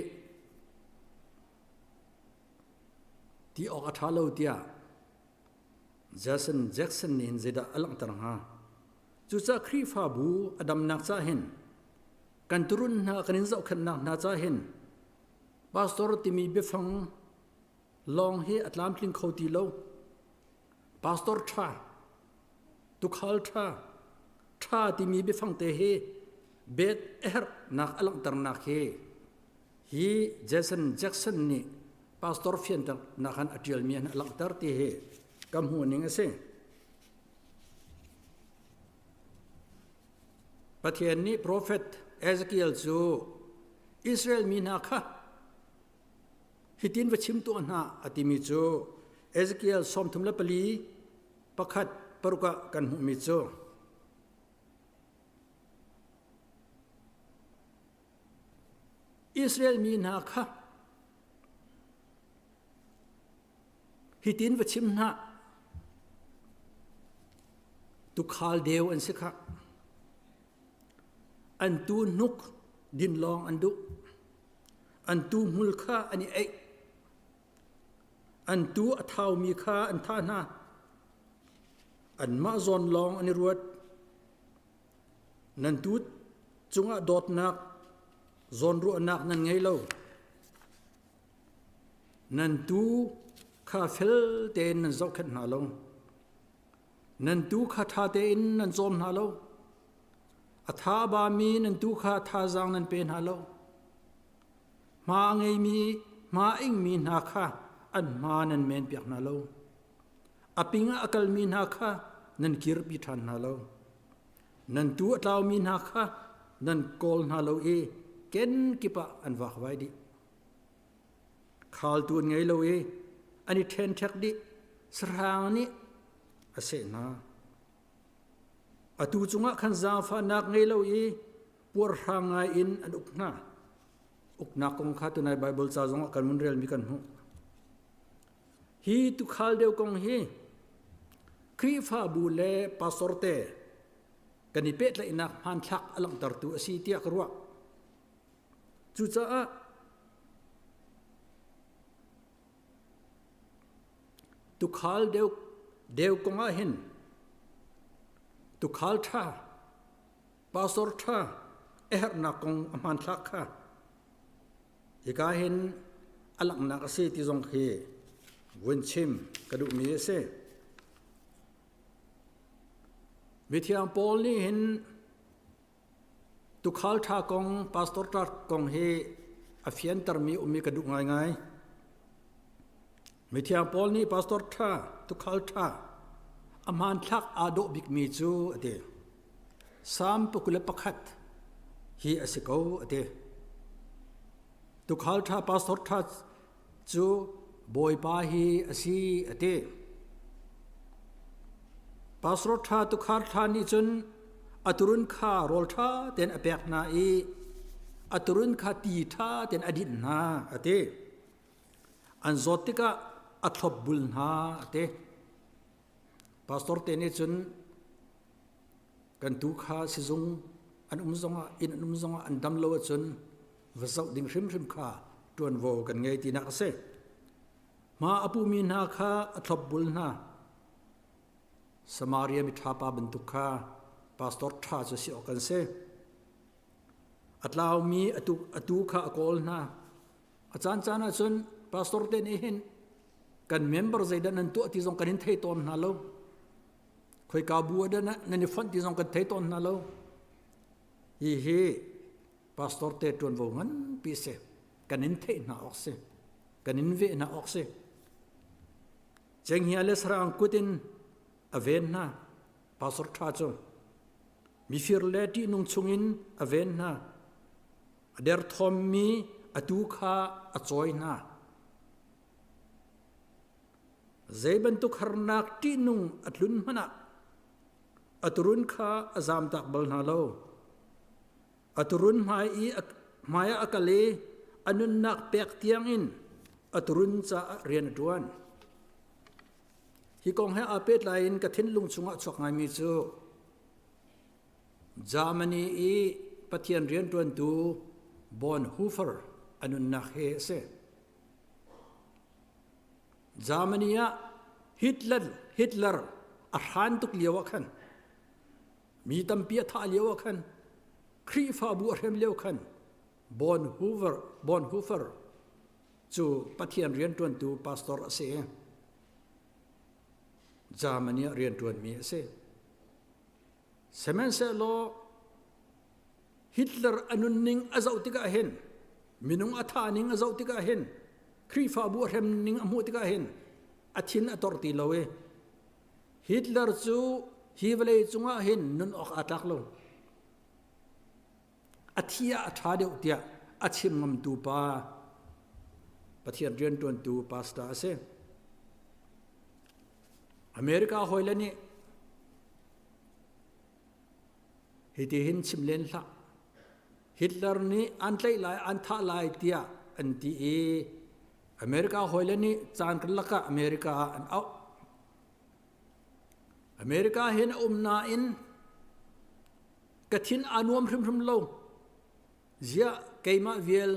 ti awk a ṭha lo tiah Jason Jackson nih hin zeidah a langhter hnga? Cucaah Khrihfabu a damnak ca hin kan turun hna kan in zohkhenhnak hna ca hin pastor timi biafang lawng hi a tlamtling kho ti lo. Pastor ṭha, tukhal ṭha, ṭha timi biafang te hi bet a herhnak a langhternak hi hi Jason Jackson nih pastor fianternak han a ṭialmi an a langhter ti hi ka hmuh ning a si. Pathian nih profet Ezekiel cu Israel mi hna kha hitin va chim tuah hna a timi cu Ezekiel 34 pakhat paruk ah kan hmuhmi cu Israel mi hna kha hitin va chim hna tukhal deu an si kha an tu hnuk din lawng an duh an tu hmul kha an i eih an tu a thaumi kha an thah hna anmah zawn lawng an i ruat Nan tu cungah dawtnak, zawnruahnak nan ngei lo. Nan tu kha fel tein nan zohkhenh hna lo. Nan tu kha ṭha tein nan cawm hna lo. A tha a bami nan tu kha thazaang nan pe hna lo. Hma a ngeimi, hma a ingmi hna kha an hma nan menpiak hna lo. A ping ah a kalmi hna kha nan kirpi ṭhan hna lo. Nan tuu a tlaumi hna kha nan kawl hna lo i kenkip ah an vakvai dih. Khaltu an ngei lo i an i ṭhenṭhek dih. Sahrang nih a seh hna. Atu cungah khan zaangfahnak ngei lo i puarhrang ngai in an uk hna. Uknak kong kha tunai Baibal ca zongah kan vun relmi kan hmuh. Hi tukhal deuh kong hi Khrihfabu le pastor te kan i pehtlaihnak hmanthlak a langhtertu a si tiah ka ruah. Cucaah tukhal deuh deu kong ah hin tukhal ṭha pastor ṭha a herhnak kong a hmanthlak kha Hika hin a langhnak a si ti zong khi vun chim ka duhmi a si. Mithiang Paul nih hin tukhal ṭha kong, pastor ṭha kong hi a fiantermi ummi ka duh ngaingai. Mithiang Paul nih pastor ṭha, tukhal ṭha, a hmanthlak aa dawh bikmi cu a ti. Salm 21 hi a si ko a ti. Tukhal ṭha pastor ṭha cu Bawipa hi a si a ti. Pastor ṭha tukhal ṭha nih cun a turun kha rawl ṭha tein a pek hna i a turun kha ti ṭha tein a dinh hna a ti. An zawt tikah a thlopbul hna a ti. Pastor te nih cun kan tu kha sizung an um zongah inn an um zongah an dam lo ahcun va zoh ding hrimhrim kha ṭuanvo kan ngei tinak a si. Hma a pumi hna kha a thlopbul hna. Samaria miṭha pa bantuk kha pastor ṭha cu si awk kan si. A tlaumi atu kha a kawl hna. A caancaan ahcun pastor te nih hin kan member zeidah nan tuah ti zong kan in thei tawn hna lo. Khoika bu ah dah nan i fonh ti zong kan thei tawn hna lo. Hihi pastor te ṭuanvo nganpi si. Kan in theih hna awk si. Kan in veh hna awk si. Cenghngia le sarang kut in a ven hna. Pastor ṭha cu mifir le ṭihnung chungin a ven hna. A derthawmmi a tuu kha a cawi hna. Zei bantuk harnak ṭihnung a tlun hmanh ah a turun kha a zamtak bal hna lo. A turun hmai i hmai ah a kal i a nunnak pek tiangin a turun caah rian a ṭuan. Hi kong he aa pehtlai in ka thinlung chungah chuak ngaimi cu Germany i Pathian rianṭuantu Bonhoeffer a nunnak hi a si. Germany ah Hitler, Hitler a hran tuk lio ah khan mi tampi a thah lio ah khan Khrihfabu a hrem lio khan Bonhoeffer, Bonhoeffer cu Pathian rianṭuantu pastor a si. Germany ah rianṭuanmi a si. Sihmanhsehlaw Hitler a nunning a zoh tikah hin minung a thah ning a zoh tikah hin Khrihfabu a hrem ning a hmuh tikah hin a thin a tor ti lo i Hitler cu hi vawlei cungah hin nun awk aa tlak lo. A thi ah a ṭha deuh tiah a chim ngamtu pa Pathian rianṭuantu pastor a si. America hawile nih hitihin chim len hlah. Hitler nih an tlaih lai, an thah lai tiah an ti i America hawile nih caan karlak ah America ah an auh. America hin a um nain ka thin aa nuam hrimhrim lo. Ziah keimah vial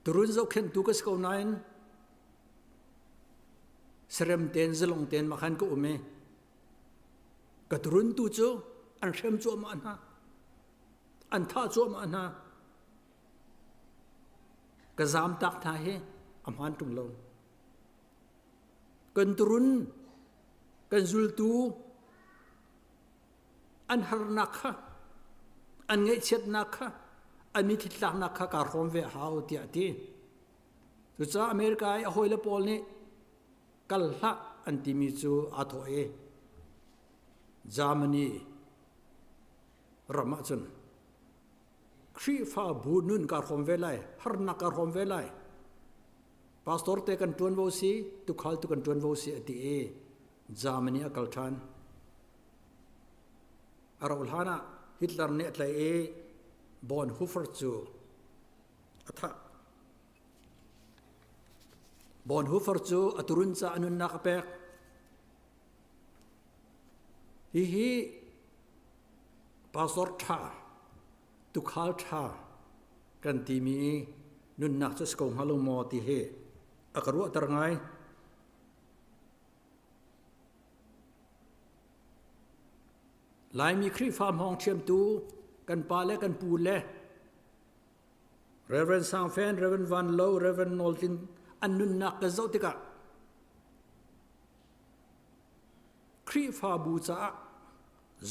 turun zohkhenhtu ka si ko nain sarem ten zalong ten ma khan ka um i ka turun tu cu an hrem cuahmah hna an thah cuahmah hna ka zam tak hna hi a hmaan ṭung lo kan turun kan zultu an harnak kha an ngaihchiatnak kha an mithitlaknak kha kaa hrawm ve a hau tiah a ti cucaah America i a hawile pawl nih kal hlah an timi cu aa thawh i Germany ram ah cun Khrihfabu nun kaa hrawm ve lai harnak kaa hrawm ve lai pastor te kan ṭuanvo si tukhal tu kan ṭuanvo si a ti i Germany a kal ṭhan. A rauh hlan ah Hitler nih a tlaih i Bonhoeffer cu a thah. Bonhoeffer cu a turun ca a nunnak a pek. Hihi pastor ṭha, tukhal ṭha kan timi nunnak cu si ko hnga lo maw ti hi a ka ruahter ngai. Laimi Khrihfa hmawng ṭhiamtu kan pa le kan pu le Reverend Sang Fen, Reverend Van Lo, Reverend Nawl Tlin an nunnak kan zoh tikah Khrihfabu caah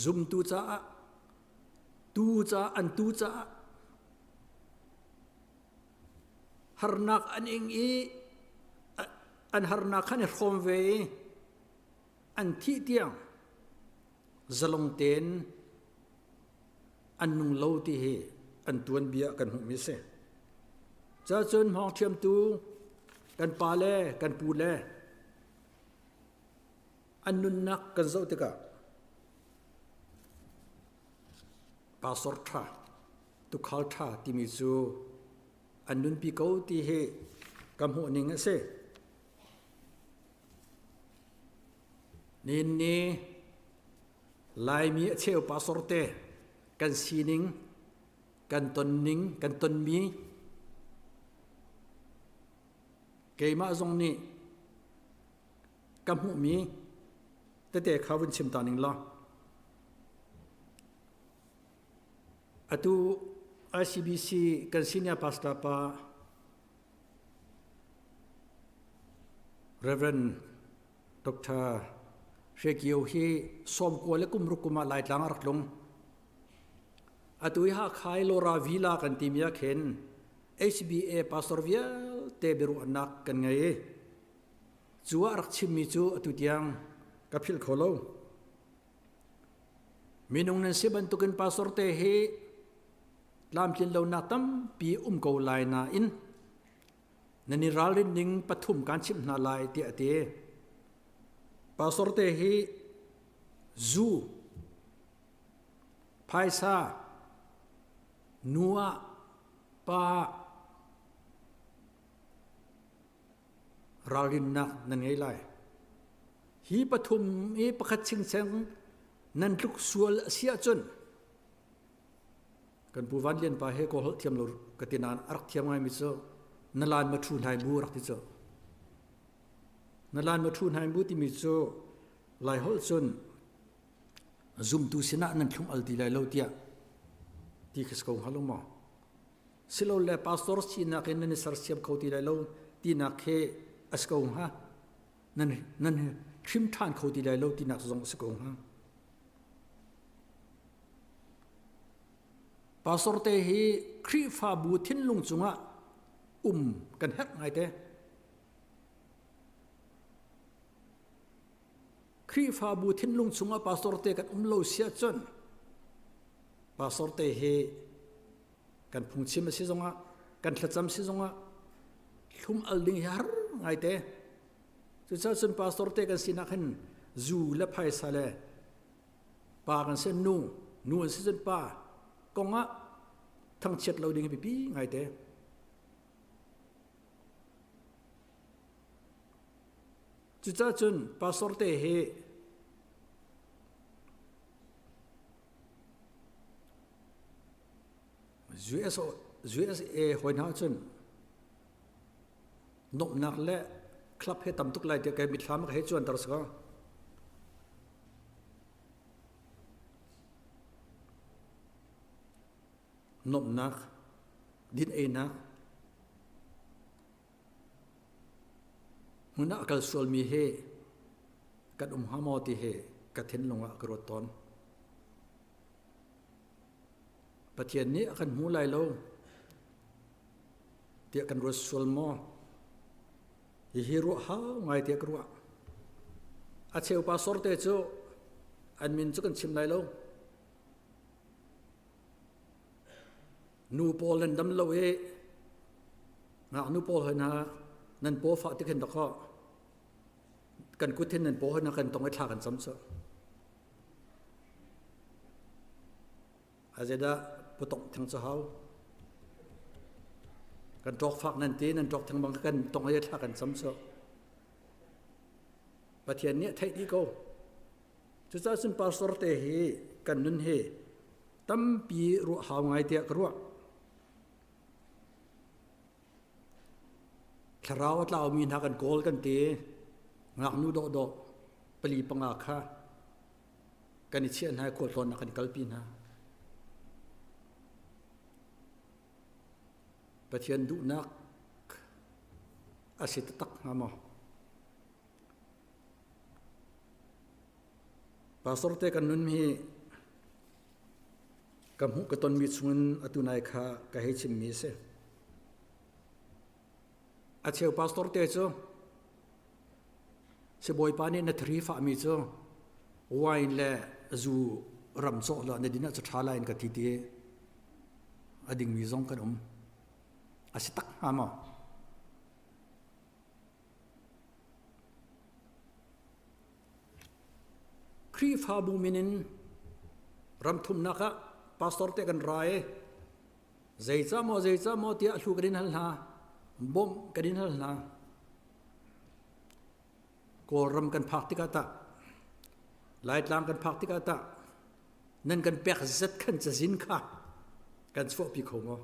zumtu caah tu caah an tu caah harnak an ing i an harnak khan i hrawm ve i an thih tiang zalong tein an nung lo ti hi an tuanbia kan hmuhmi a si. Cacun hmawng ṭhiamtu kan pa le kan pu le an nunnak kan zoh tikah pastor ṭha tukhal ṭha timi cu an nunpi ko ti hi ka hmuh ning a si. Nihin ni Laimi a cheu pastor te kan sining, kan tonning, kan tonmi keimah zong nih ka hmuhmi. Tete kha vun chim ta ning law. Atu ICBC kan senior pastor pa Reverend Dr. Hre Kio hi sawmkua le kum ruk kum ah Laitlang a rak tlung. Atu hi Hakha i Lora Villa kan timi ah khin HBA pastor vialte biaruahnak kan ngei i cu ah rak chimmi cu atu tiang ka philh kho lo. Minung nan si bantukin pastor te hi tlamtlin lonak tampi um ko lai nain nan i ralrin ning pathum kan chimh hna lai tiah a ti. Pastor te hi zu, phaisa, nu ah, pa ah ralrinnak nan ngei lai. Hi pathum i pakhat chingcheng nan tluk sual a si ahcun kan pu Van Lian pa he kawl holh thiam lo ka ti nain a rak thiam ngaimi cu na lan ma ṭhu hnai bu rak ti cu. Na lan ma ṭhu hnai bu timi cu Lai holh cun zumtu sinah nan thlum al ti lai lo tiah ti khi si ko hnga lo maw? Silole pastor sinak in nan i sersiam kho ti lai lo tinak khi a si ko hnga. Nan nan hrim ṭhan kho ti lai lo tinak zong a si ko hnga. Pastor te hi Khrihfabu thinlung cungah um kan herh ngaite. Khrihfabu thinlung chungah pastor te kan um lo si ahcun pastor te hi kan phungchim a si zongah kan thlacam si zongah thlum al ding hi har ngaite. Cucaah cun pastor te kan sinak hin zu le phaisa le pa kan si nu nu an si cun pa kong ah thangchiat lo ding hi biapi ngaite. Cucaah cun pastor te hi US USA hawi hna cun Nuamhnak le club he tam tuk lai tiah kai mitthlam ka hei cuanter si ko. Nuamhnak, din einak, hmun ah a kal sualmi hi kan um hnga maw ti hi ka thinlung ah ka ruat tawn. Pathian nih a kan hmu lai lo. tiah kan ruat sual maw? Hihi ruah hau ngai tiah ka ruah. A cheu pastor te cu an min cu kan chim lai lo. Nu pawl nan dam lo i ngaknu pawl hoi hna nan paw fah tik hin dakaw kan kut hin nan paw hoi hna kan tong i thla kan cam cu. Azeidah putong theng cu hau? Kan ṭawk fak nan ti, nan ṭawk theng bang kan tong ai thla kan cam cu. Pathian nih a theih dih ko. Cucaah cun pastor te hi kan nun hi tampi ruah hau ngai tiah ka ruah. Thlarau a tlaumi hna kan kawl kan ti. Ngaknu dawhdawh pali panga kha kan i chiah hna i khualtlawnnak kan i kalpi hna. Pathian duhnak a si taktak hnga maw? Pastor te kan nun hi ka hmuh ka tonmi chungin atu nai kha ka hei chimmi a si. A cheu pastor te cu Sibawipa nih na thari fahmi cu wine le zu ram cawh la na din ah cu ṭha lai in ka ti ti a dingmi zong kan um. A si tak hnga maw? Khrihfabu min in ramthumnak ah pastor te kan ra i zeicah maw zeicah maw tiah hlu kan in hal hna bawmh kan in hal hna Kawlram kan phak tikah tah Laitlang kan phak tikah tah nan kan pek zat khan cazin kha kan chuahpi kho maw?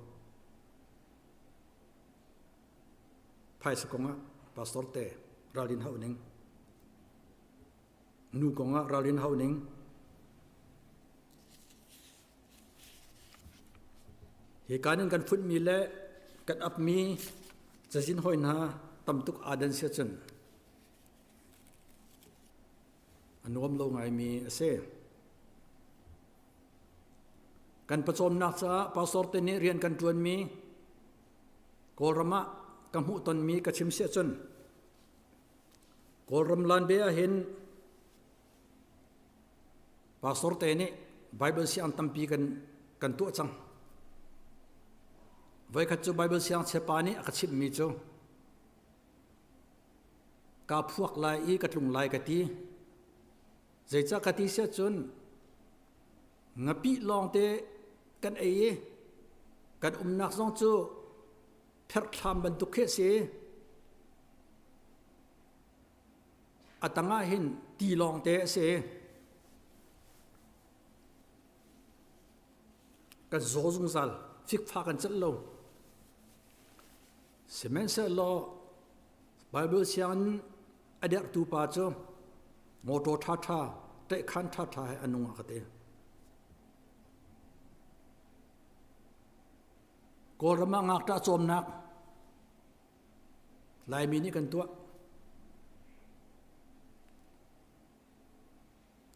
Phaisa kong ah pastor te ralrin hau ning. Nu kong ah ralrin hau ning. Hi kan in kan futmi le kan apmi cazin hoi hna tamtuk aa dan sia cun a nuam lo ngaimi a si. Kan pawcawmnak caah pastor te nih rian kan ṭuanmi Kawlram ah ka hmuh tonmi ka chim siah cun Kawlram lanbe ah hin pastor te nih Bible siang tampi kan kan tuah cang. Voikhat cu Bible siang chepa nih a ka chimhmi cu kaa phuak lai i ka tlung lai ka ti. Zeicah ka ti siah cun ngapih lawngte kan ei i kan umnak zong cu pherhthlam bantuk khi a si. A tangah hin ti lawngte a si. Kan zaw zungzal, fikfa kan celh lo. Sihmanhsehlaw Bible sianginn a derhtu pa cu motor ṭhaṭha, ṭaihkhan ṭhaṭha he a nung a ka ti. Kawlram ah ngakṭah cawmnak Laimi nih kan tuah.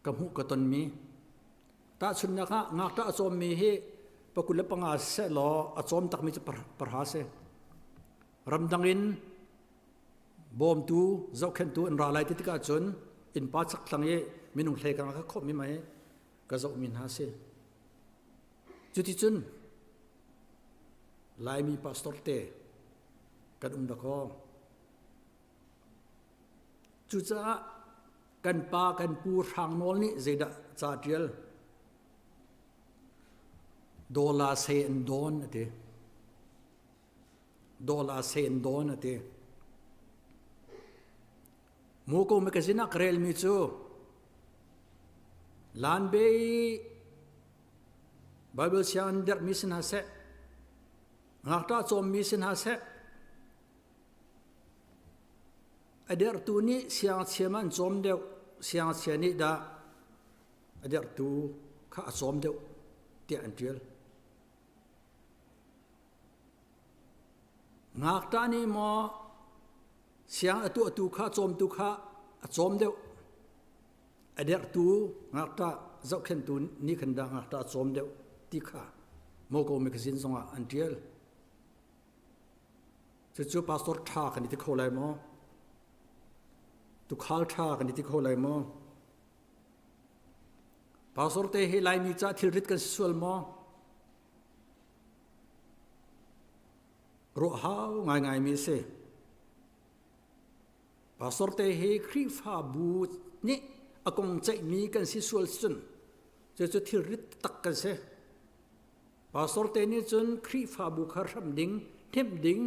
Ka hmuh ka tonmi. Tahchunhnak ah ngakṭah a cawmmi hi pakul le panga seh law a cawm takmi cu parha si. Ramdang in bawmtu zohkhenhtu an ra lai ti tikah cun innpa chakthlang i minung hlei-kang a ka khawhmi mei ka zohmi hna si. Cuticun Laimi pastor te kan um dakaw. Cucaah kan pa kan pu Hrang Nawl nih zeidah ca ṭial? Dawla sei an dawn a ti. Dawla sei an dawn a ti. Muko magazine ah ka relmi cu Lanbe i Bible sianginn derhmi si hna seh, ngakṭah cawmmi si hna seh, A derhtu nih siangchia ma an cawm deuh, siangchia nih dah a derhtu kha a cawm deuh tiah an ṭial. Ngakṭah nih maw siang a tuahtu kha cawmtu kha a cawm deuh, a derhtu ngakṭah zohkhenhtu nih khan dah ngakṭah a cawm deuh ti kha Moko magazine zongah an ṭial. Cucu pastor ṭha kan i ti kho lai maw? Tukhal ṭha kan i ti kho lai maw? Pastor te hi Laimi ca thilrit kan si sual maw? Ruah hau ngaingaimi a si. Pastor te hi Khrihfabu nih a kong ceihmi kan si sual cun cucu thilrit tak kan si. Pastor te nih cun Khrihfabu kha hramh ding, hnemh ding,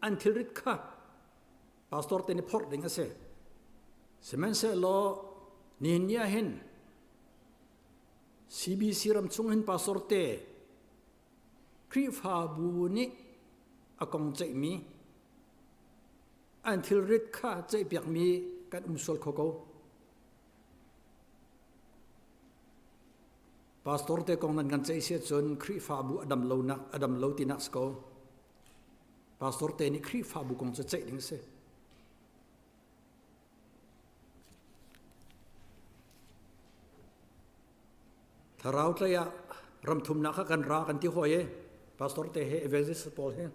an thilrit kha pastor te nih phorh ding a si. Sihmanhsehlaw nihin ni ah hin CBC ram chung hin pastor te Khrihfabu nih a kong ceihmi an thilrit kha ceihpiakmi kan um sual kho ko. Pastor te kong nan kan ceih si ahcun Khrihfabu a dam lonak a dam lo tinak si ko. Pastor te nih Khrihfabu kong cu ceih ding si. Thlarau tlai ah ramthumnak kha kan ra kan ti hawi e. Pastor te he evangelist pawl he.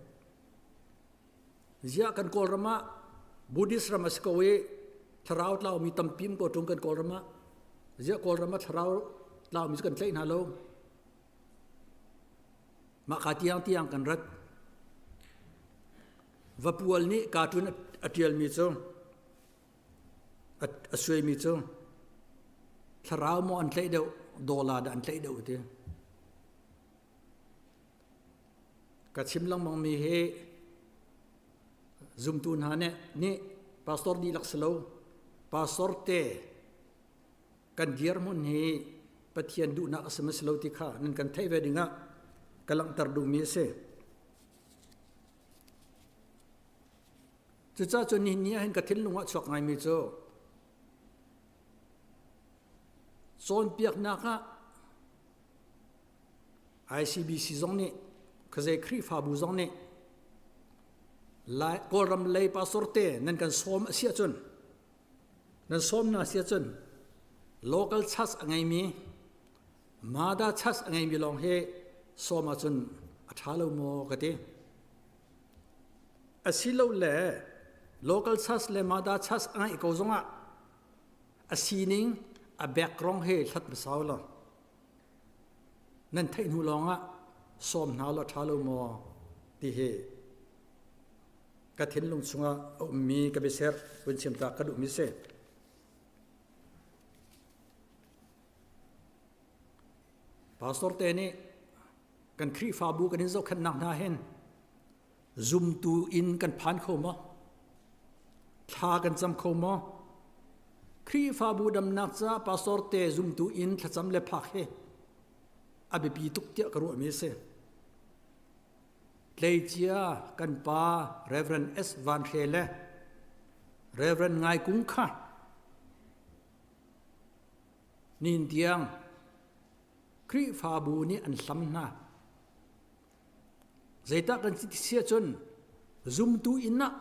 Ziah kan Kawlram ah Buddhist ram a si ko i thlarau tlaumi tampi um ko ṭung kan Kawlram ah. Ziah Kawlram ah thlarau tlaumi cu kan tlaih hna lo. Mah ka tiang tiang kan rat. Vapual nih cartoon a ṭialmi cu a suaimi cu thlarau maw an tlaih deuh dawla dah an tlaih deuh ti. Ka chim lengmangmi hi zumtu hna nih nih pastor dihlak si lo pastor te kan dirhmun hi Pathian duhnak a si ma si lo ti kha nan kan theih ve dingah ka langhter duhmi a si. Cucaah cun nihin ni ah hin ka thinlung ah chuak ngaimi cu. Cawnpiaknak ah ICBC zong nih khuazei Khrihfabu zong nih Lai Kawlram lei pastor te nan kan sawm a si ahcun nan sawm hna si ahcun local church a ngeimi Mada church a ngeimi lawng hi sawm ahcun a ṭha lo maw ka ti. Asilole local church le Mada church a ngeih ko zongah a sining a background he hlat hmasa law nan theih hnu lawngah sawm hna law ṭha lo maw ti hi ka thinlung chungah a ummi ka biaser vun chim ta ka duhmi si. Pastor te nih kan Khrihfabu kan in zohkhenhnak hna hin zumtu in kan phan kho maw? Thla kan cam kho maw? Khrihfabu damnak ca pastor te zumtu in thlacam le phak hi a biapi tuk tiah ka ruahmi a si. Tleicia kan pa Reverend S. Van Hre le Reverend Ngai Kung kha nin tiang Khrihfabu nih an hlam hna. Zeitah kan si ahcun zumtu inn ah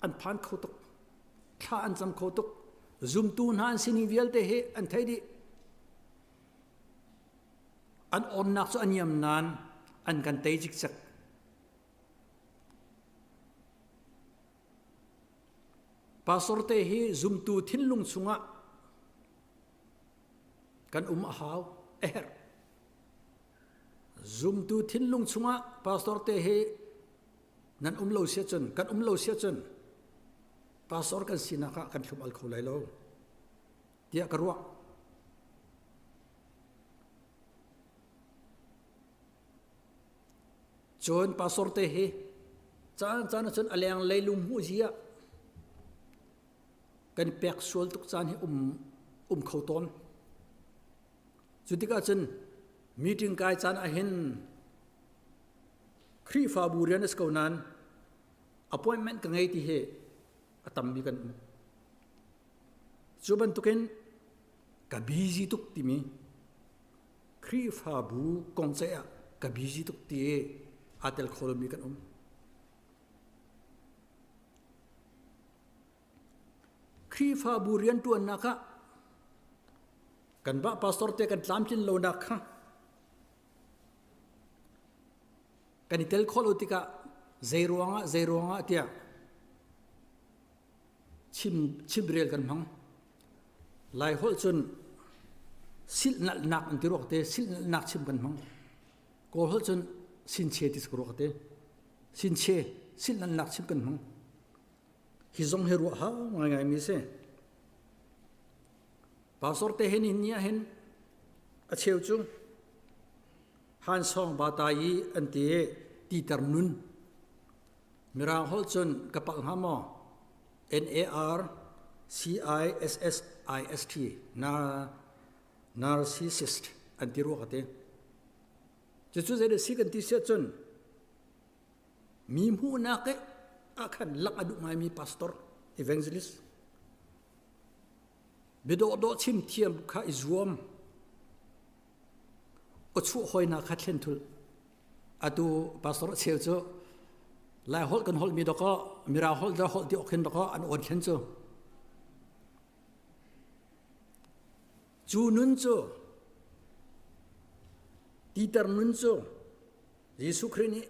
an phan kho tuk. Thla an cam kho tuk. Zumtu hna an sining vialte hi an thei dih. An onnak cu a niam nain an kan tei cikcek. Pastor te hi zumtu thinlung chungah kan um a hau a herh. Zumtu thinlung chungah pastor te hi nan um lo sia cun kan um lo sia cun pastor kan sinak ah kan thlum al kho lai lo tiah ka ruah. Cun pastor te hi caan caan ahcun a leng lei lung hmuh zi ah kan pek sual tuk caan hi um um kho tawn. Cu tikah cun meeting kai caan ahhin Khrihfabu rian a si ko nain appointment ka ngei ti hi a tammi kan um. Cu bantukin ka busy tuk timi Khrihfabu kong ceih ah ka busy tuk ti i aa tel kho lomi kan um. Khrihfabu rianṭuannak ah kan bah pastor te kan tlamtlin lonak kha kan i tel khawh lo tikah zei ruangah zei ruangah tiah chim chimrel kan hmang. Lai holh cun silhnalhnak an ti ruak te silhnalhnak chim kan hmang. Kawl holh cun sinche ti ruak te sinche silhnalhnak chim kan hmang. Hi zong hi ruah hau ngaingai mi si. Pastor te hin ni ah hin a cheu cu Han Song ba ta yi an ti titer nun Mirang holh cun ka palh hnga maw? N-A-R C-I-S-S-I-S-T narcissist an ti rua ka ti. Cucu zei si kan ti siah cun mi hmuhnak i ah khan lak a duh ngaimi pastor evangelist biadawhdawh chim thiam kha i zuam aw chuah hawinak kha thlen thul atu pastor a cheu cu lai holh kan holh mi dawkaw mirang holh da holh ti ok hin dawkaw an awn thlen cu cu nun cu titer nun cu Jesuh Khrih nih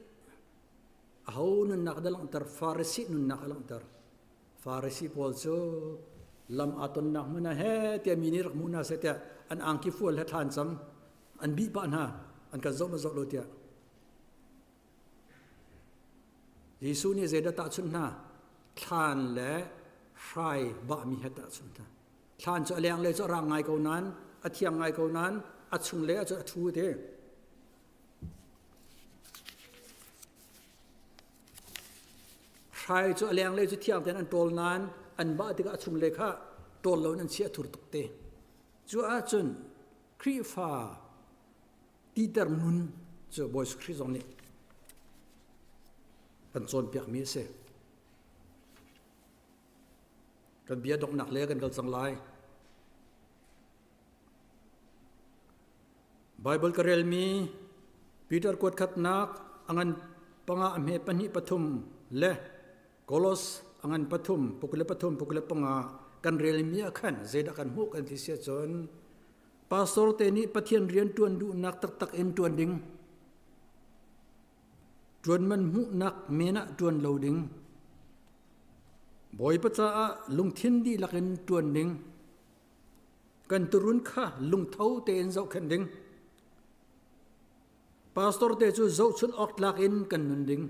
aho nunnak dah langhter Farasi nunnak a langhter Farasi pawl cu lam aa tonnak hmun ah he tiah mi nih rak hmu hna seh tiah an angki fual he thla an cam an bih pah hna an kan zoh ma zoh lo tiah Jesuh nih zeidah tahchunh hna thlan le hrai bahmi he tahchunh hna thlan cu a lenglei cu a rang ngai ko nain a thiang ngai ko nain a chunglei ah cun a thu te Hrai cu a lenglei cu thiang tein an ṭawl nain an bah tikah a chunglei kha ṭawl loin an chiah thur tuk te. Cu ahcun Khrihfa titer nun cu Bawi Khrih zong nih kan cawnpiakmi a si. Kan bia donghnak le kan kal cang lai. Bible ka relmi Peter kuat khatnak angan panga a hme pahnih pathum le Kolos angan pathum pukle pathum pukle panga kan relmi ah khan zeidah kan hmuh kan ti sia cun pastor te nih Pathian rian tuan duhnak taktak in tuan ding tuan man hmuhnak men ah tuan lo ding Bawipa caah lungthin dihlak in tuan ding Kan turun kha lungtho tein zohkhenh ding. Pastor te cu zohchunh awk tlak in kan nun ding.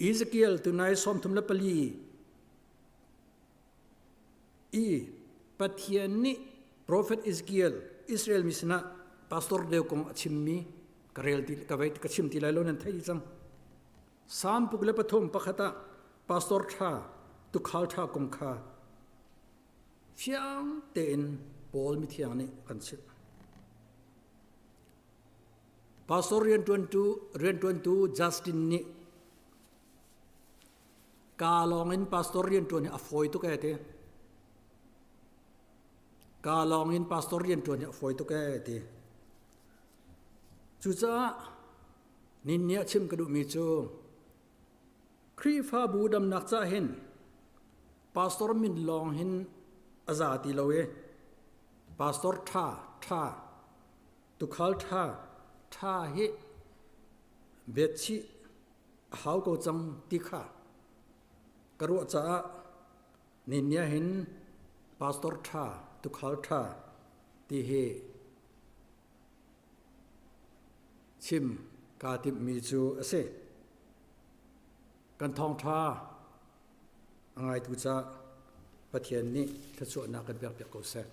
Ezekiel tunai 34 i Pathian nih Prophet Ezekiel Israel mi sinah pastor deu kong a chimmi ka rel ti ka vei ka chim ti lai lo nan thei cang. Salm 103 pakhat ah pastor ṭha tukhal ṭha kong kha fiang tein Paul mithiang nih kan chimh. Pastor rianṭuantu rianṭuantu Justin nih ka lawng in pastor rianṭuan hi a fawi tuk ee ti. Ka lawng in pastor rianṭuan hi a fawi tuk ee ti. Cucaah ninni ah chim ka duhmi cu Khrihfabu damnak cah hin pastor min lawng hin a za ti lo i pastor ṭha ṭha tukhal ṭha ṭha hi biachih a hau ko cang ti kha ka ruah caah ninni ah hin pastor ṭha tukhal ṭha ti hi Chim kaa timhmi cu a si. Kan thawngṭha a ngaitu caah Pathian nih thluachuahnak kan pekpiak ko seh.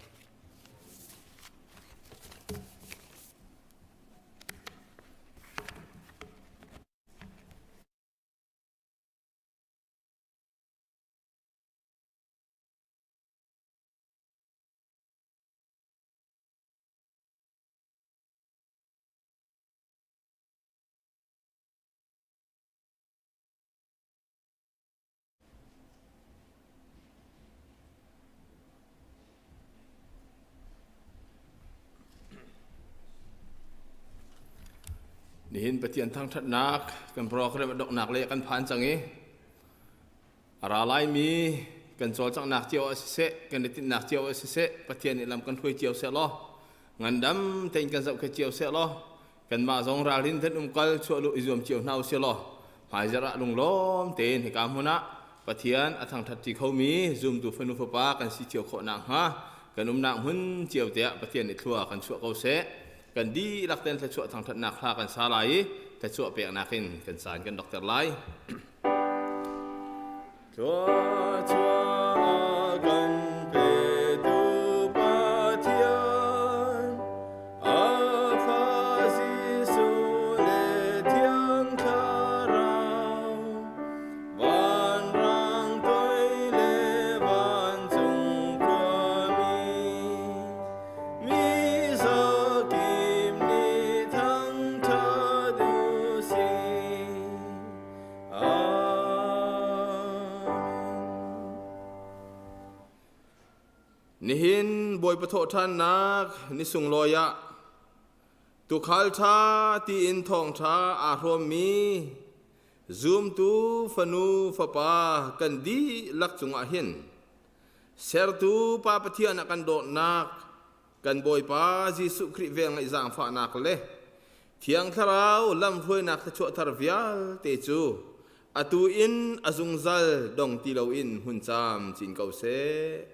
Nihin Pathian thangṭhatnak kan program a donghnak le kan phan cang i A ra laimi kan cawlcanghnak cio ah siseh, kan i tinhnak cio ah siseh, Pathian nih lam kan hruai cio seh law, ngandam tein kan zohkhet cio seh law, kanmah zong ralrin then umkal chuahluh i zuam cio hna usih law, hmaizarh ah lunglawm tein hika hmun ah Pathian a thangṭhat ṭi khomi zumtu fanu fapa kan si cio khawh nakhnga kan umnak hmun cio te ah Pathian nih thlua kan chuah ko seh. Kan dihlak tein thluachuah thangṭhatnak hla kan sa lai i thluachuah peknak in kan caan kan dokter lai. Thluachuah kan petu Pathian, a Fa Jesuh le Thiang Thlarau, vanrang toi le vancung khuami, mi zakim nih thangṭhat u sih. Nihin Bawipa thawhṭhannak ni sunglawi ah tuukhal ṭha tiin thawngṭha aa hrawmmi zumtu fanu fapa kan dihlak cungah hin sertu Pa Pathian a kan dawtnak kan Bawipa Jesuh Khrih velngeih zaangfahnak le Thiang Thlarau lamhruainak thluachuah thar vialte cu atu in a zungzal dong ti loin hmun camcin ko seh.